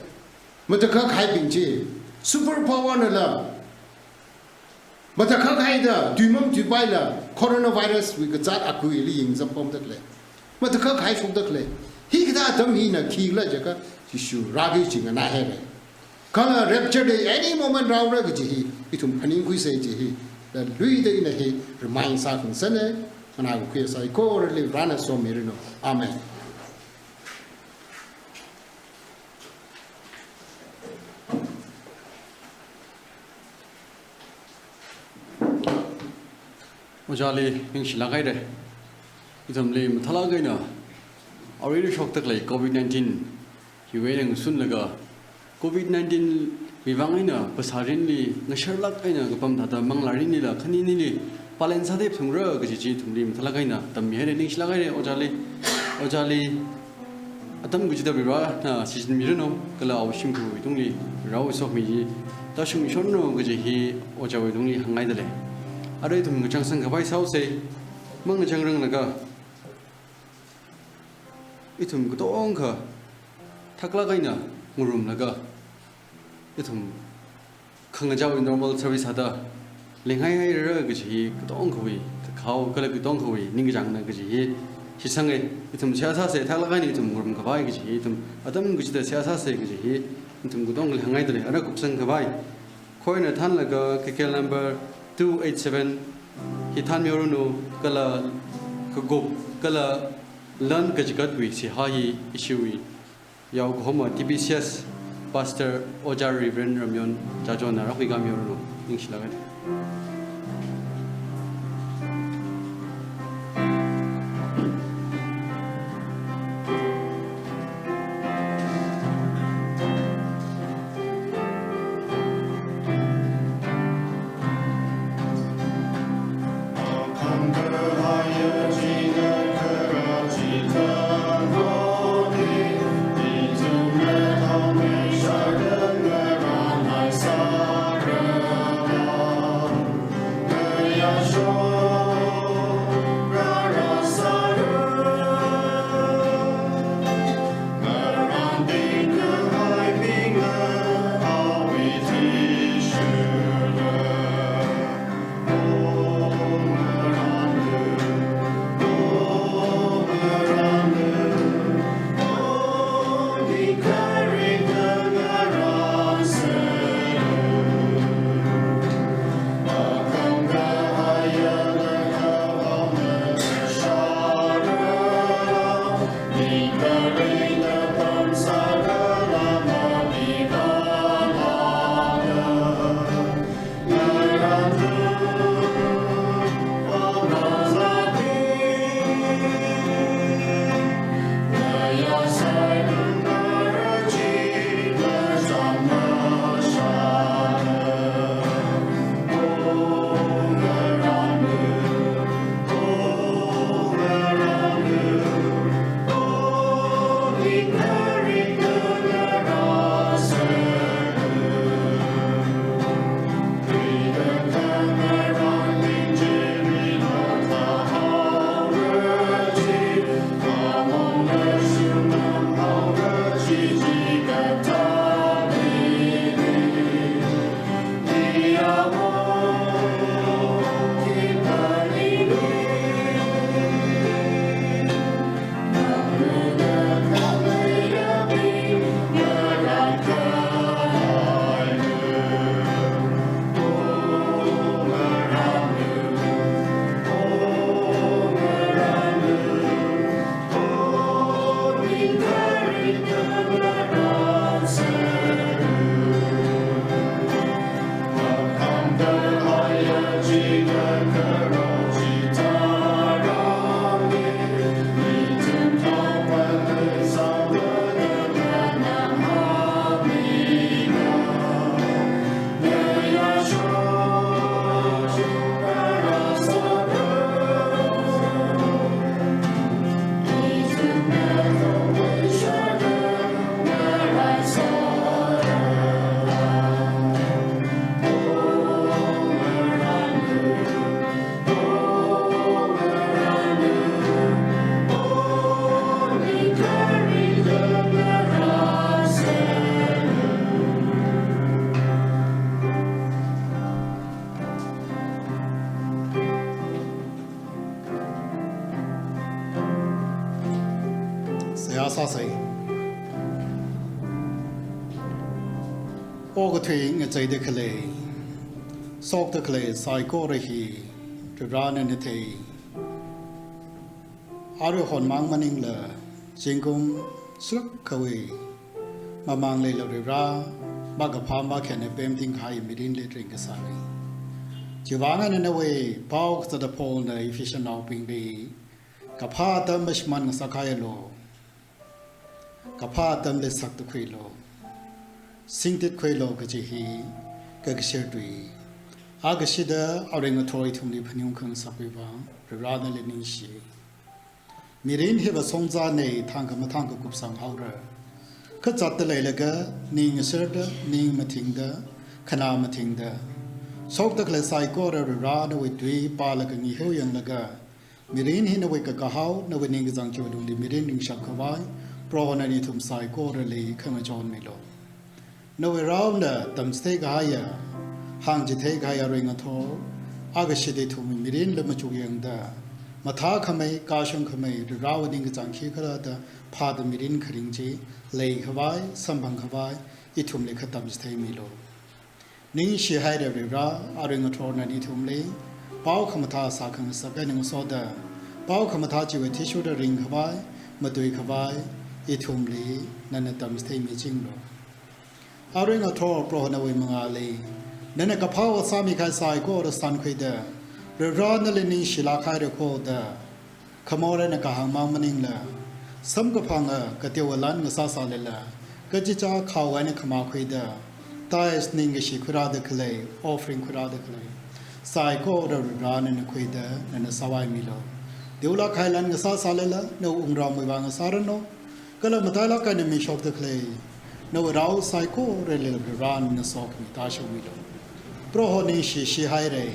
matakhak kahaibing chi, super power nala matakhak kahaida, tui mamatuipaila, coronavirus wui kazāt aguili yingzam pamda khalei, matakhak kahai shokda khalei. Hikathā atam hina khikhala jiakha, Jishu rāki kaji nganāhaira. Kala rapture day any moment rāra kaji hi ithum phaningkhuisa kaji hi, da luida ina hi remind sākhangasakna, nganākakhui saikorali Varena somiranu. Amen. Ojāli ningshilāk haira. Ithumli mathālāk eina aruila shokda khalei covid nineteen hiwui eina ngasunlaga, covid nineteen wui vang eina phasā rinli ngasharlāk eina kapam thāda manglā rinlila khani nili pālen sāda phungra kaji chi ithumli mathālāk eina tammihaira, ningshilāk haira ojāli. Ojāli atam kachida Varivarana shichinmiranu, kala awui shimkhurwui tungli rao sokhami chi tāshungshonranu kaji hi ojāwui tungli hāngngaidalei. Ara ithum kachāng sangkhavai sāhaosa, mangachāng ranglaga, ithum katongkha thaklāk eina ngarumlaga, ithum khangachāwui normal service sāda leingai haira kaji hi katongkhawui kakhao kala katongkhawui ningkachāngna kaji hi shitsanga. Ithum seihā sāsa, thaklāk eina ithum ngarumkhavai kaji hi, ithum atam kachida seihā sāsa kaji hi ithum katongkhali hāngngaidalei. Ara kupsangkhavai, choirna thānlaga K K L number two eight seven hi thānmiranu, kala kakup kala lan kachigatwui seihā hi ishiwui yaokahoma T B C S Pastor Ojā Reverend Ramyon Jajona rākhuikāmiranu, ningshilāk haira. Sāsei. Okathui ngacheida khalei, shokda khalei saikora hi Varivarana nana thei. Arui honmang maningla, zingkum shilāk khawui mamāng leila Varivara, makaphā makhayāna pemting kahai mirinli ringkasāna. Chiwuivang eina nawui pao kazata Paulna Ephesianaobingli, kaphā atam mashimān ngasakkahaialu, kaphā atamli sakda khuilu, singtit khuilu kaji hi kakashir tui. Akashida arui ngathor ithumli phaning khangasakwui vang Varivara nali ningshi. Mirin hiva songzāna, thangkha mathangkha kupsang haora. Kazatda leilaga, ning ngasirda, ning mathingda, khanā mathingda, shokda khalei saikora Varivara nawui tui pālaga ngaheo yanglaga, mirin hi nawui kakahao, nawui ningkachāng chiwui lungli mirin ringshap khavai, Prohona nathum saikorali khangachon milu. Nawui raona tamchithei kahaiya, hāngchithei kahaiya arui ngathor, akashida ithum mirinli machuk yangda, mathākhamei, kashung khamei, Varivarawui ningkachāng khikhala da phāda mirin kharing chi lei khavai, samphang khavai, ithumli kha tamchithei milu. Ningshi haira Varivara, arui ngathor nana ithumli pao khamathā sākhangasak eina ngasoda, pao khamathā chiwui athishurda ring khavai, matui khavai, ithumli nana tamchithei michinglu. Arui ngathor Proho nawui mangāli, nana kaphā ot sāmi kahai saikora shānkhuida, Varivara nali ningshilāk haira kho da, khamor eina kahāng mang maningla, samkaphanga kateowa lan ngasāsālala, kachichā khao eina khamā khuida, tithes ningkashi khuirāda khalei, offering khuirāda khalei, saikora Varivara nana khuida, nana sāvai milu. Teolāk kahai lan ngasāsālala, nawui wungramwui vang ngasāranu, kala matailāk eina mishokda khalei nawui rao saikorali Varivara nana sokhami tāshungmilu. Proho ningshishi haira,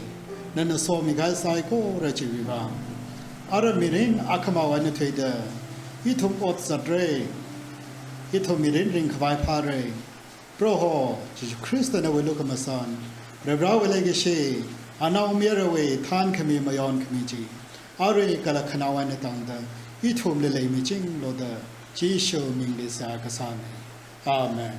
nana somi kahai saikora chiwui vang. Ara mirin akhamao eina thuida, ithum ot zatra, ithum mirin ring khavai phāra. Proho Jishu Khrista nawui lukhamashan, Varivarawui leikashi, Anaomayarawui thānkhami mayonkhami chi, arui kala khanao eina tangda ithumli leimichinglu da, Jishu mingli seihā kasāna. Amen.